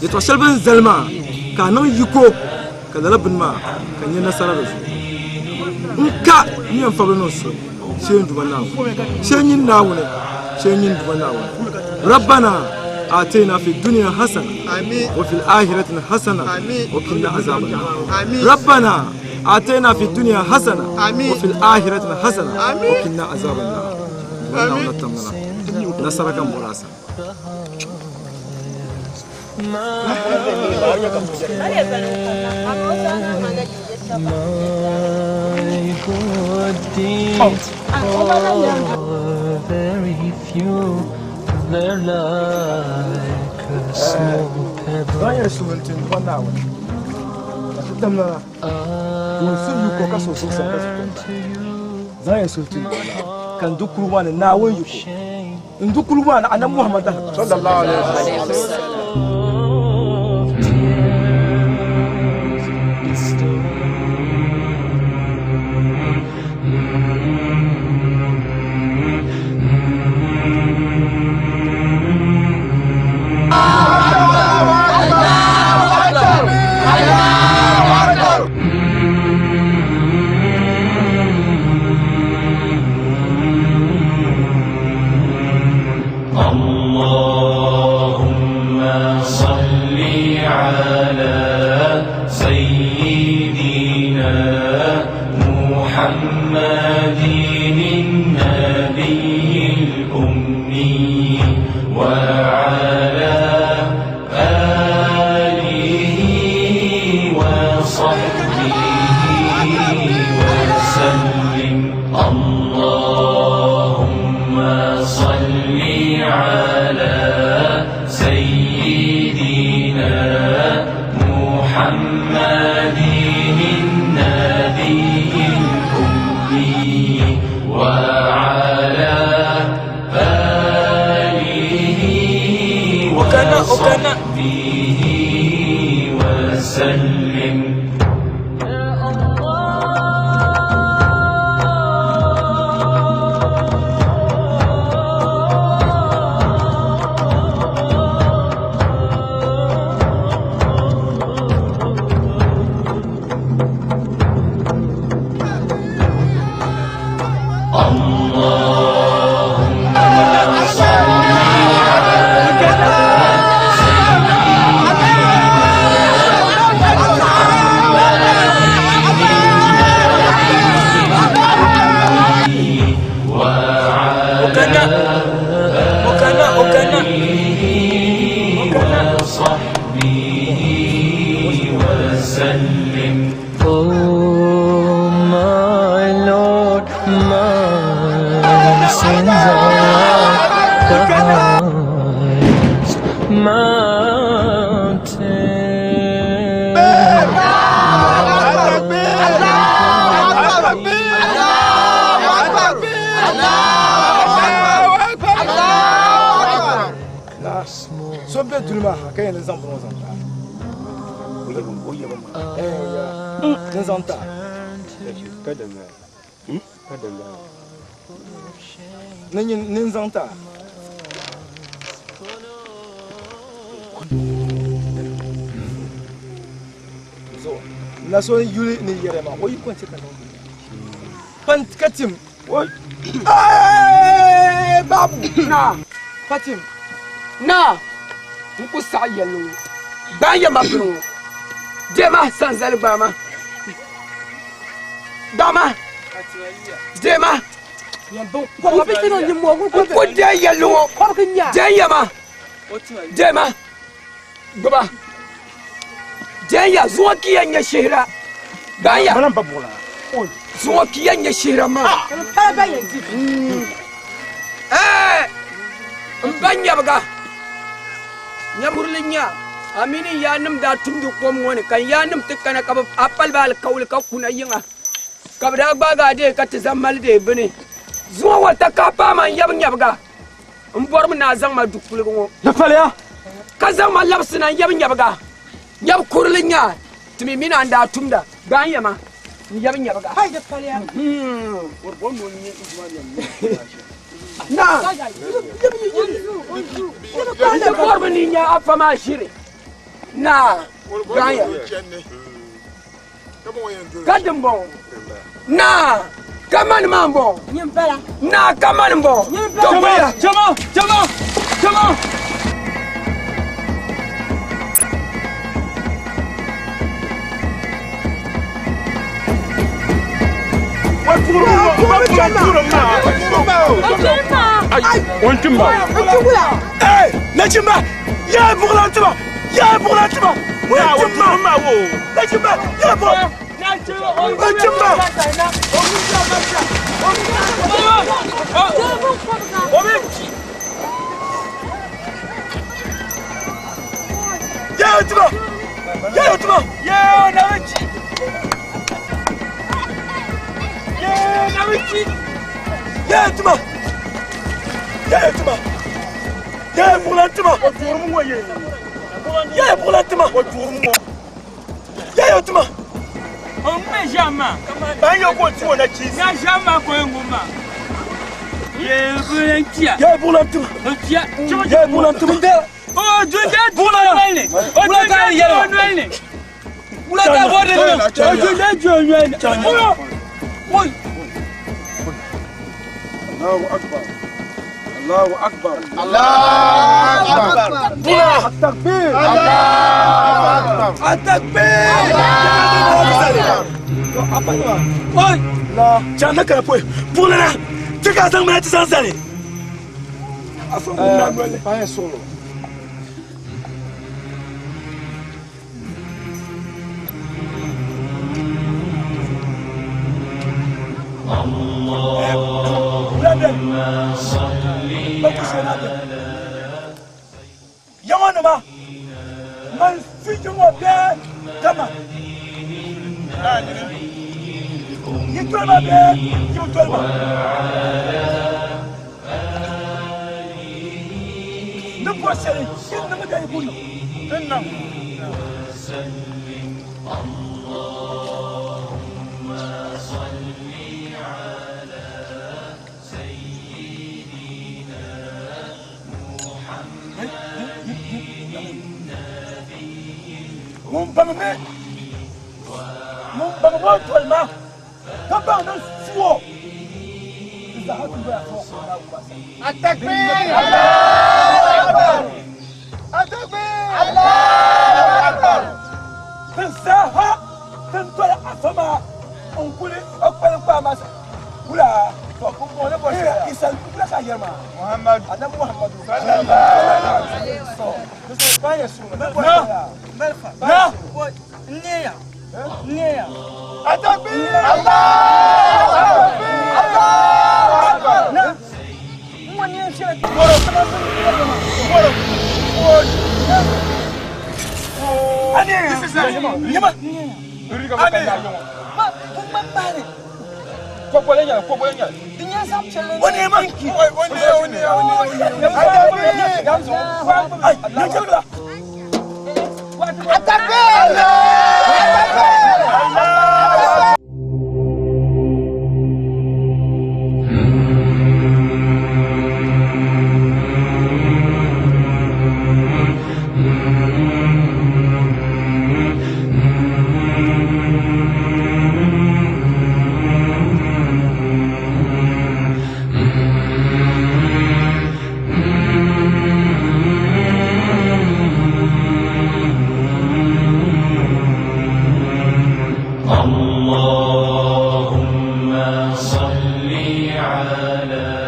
yɛtɔɣ shɛli bɛ ni zali maa ka a niŋ yiko ka lala bini maa ka n nya nasara di zuɣu. N ka n yɛn fabili niŋ so shee n Duuma Naawuni, shee nyini Naawuni, shee nyini Duuma Naawuni. Rabbana atina fi dunya hasana wa fil ahirati hasana wa qina azaban nar. Rabbana atina fi dunya hasana wa fil ahirati hasana wa qina azaban nar. Duuma Naawuni tamdana nasara ka m bɔri a sani. My good deeds are very few. They're like a small pebble. Zan yɛn suhu nti n Duuma Naawuni ka ti damla ŋun su yiko ka so zuɣusaa ka su tiŋgbani. Zan yɛn suhu ti n Duuma Naawuni ka n di kurugu maa ni Naawuni yiko. N di kurugu maa ni Anabi Muhammad sallallahu alaihi wasallam. اللهم صل على سيدنا محمد النبي الأمي وعلى آله وصحبه وسلم اللهم صل على سيدنا محمد النبي الأمي وعلى آله وصحبه وسلم اللهم صل على آله وصحبه وسلم Oh my Lord, my sins are like the highest mountain. So bɛ duli maa ha ka yɛn ni zaŋ bini ŋɔ zaŋ taai o yaba maa ni zaŋ taai ni n zaŋ taai na so yuli ni yɛrɛ maa o yi kɔnti ka niŋ pan ka tim o babu na pa tim na n ku saɣi yɛlli ŋɔ gbaa yɛma bini ŋɔ deema sanzali gbaama. Dama. Dema. N ku deei yɛlli ŋɔ. Deei ya ma. Dema. Gbuba. Deei ya zuŋɔ ki yɛn nyɛ shihira. Gbaai ya. Zuŋɔ ki yɛn nyɛ shihira maa. Ɛɛ n ba nyɛbiga. Nyɛburili nya a mini n yaannim daa tumdi kom ŋɔ ni, ka n yaannim ti kana ka a pali ba alikauli ka kuna yiŋa, ka bɛ daa gbaagi a deei ka ti zaŋ mali deei bini. Zuŋɔ ŋɔ takahi paai ma n yab nyɛbiga, m bɔrimi ni a zaŋ ma du kuligi ŋɔ. Di paliya. Ka zaŋ ma labisina n yab nyɛbiga. Nyab kurili nya ti mi mini a ni daa tumda, gbaai n yɛma n yab nyɛbiga. Naa, n ti bɔrimi ni n nya afa maa ʒiri. Naa, gbaai ya. Ka dimbɔŋɔ, naa, ka mani maa m-bɔŋɔ. Naa, ka mani m-bɔŋɔ. To gbuya. Chama, chama, chama. Nachimba, ya buɣulan tima, ya buɣulan tima, nachimba, nachimba, ya buɣulan, nachimba. Ya tima, ya tima, ya nawichi. Ya nawichi. Ya tima, ya tima. Ya buɣulan tima. Ya buɣulan tima. Ya tima. O ŋmɛ ʒiɛm maa. Ban yɛ ko ti o na chi. Na ʒiɛm maa ko ŋun maa. Ye buɣulan tia. Ya buɣulan tima. O tia. Ya buɣulan tima. O dunda buɣulan noli ni. O dunda buɣulan noli ni. Wula ka bɔ di ni. O dunda buɣulan noli ni. Oy. Allahu akbar. Allahu akbar. Allahu akbar. Bula. Takbir. Allahu akbar. Atakbir. Allahu akbar. Oy. La. Chana kana poy. Bula na. Tika zaŋ mana ti zaŋ zali. Afa ŋun na noli. Paɣa suɣulo. Yaŋɔ-nima man fi yiŋɔ bee kama yi doli ma bee yi bi doli ma ni bɔri shɛli yi niŋ ka yi ku niŋ din niŋ. Ŋun baŋ mi ŋun baŋ o doli ma ka baŋ ni su o di zaa ku doya ka o kuli na wuba sani. Atakbir! Allahu Akbar! Atakbir! Allahu Akbar! Tin zaaha tin doli afa maa n kuli o kpalim kpaa maa sani. Wula to pumpɔŋɔ ni bɔri shɛli Isa wula ka a yɛri maa? Muhammadu. Anabi Muhammadu. Sallallahu alaihi wasallam. Na. N neeya. N neeya. Atakbir! Allahu Akbar! Allahu Akbar! Na. N ŋɔ neen shɛli. Mɔrɔ. Mɔrɔ. Ani. Yima. Ani. Ma, ma bahili. Kɔbɔlɛ nyɛla, kɔbɔlɛ nyɛla. Di nyɛ zaɣ piɛlli O neema. O neeya, o neeya, o neeya. Ay, nachimba. Atakbir! Atakbir! اللهم صل على.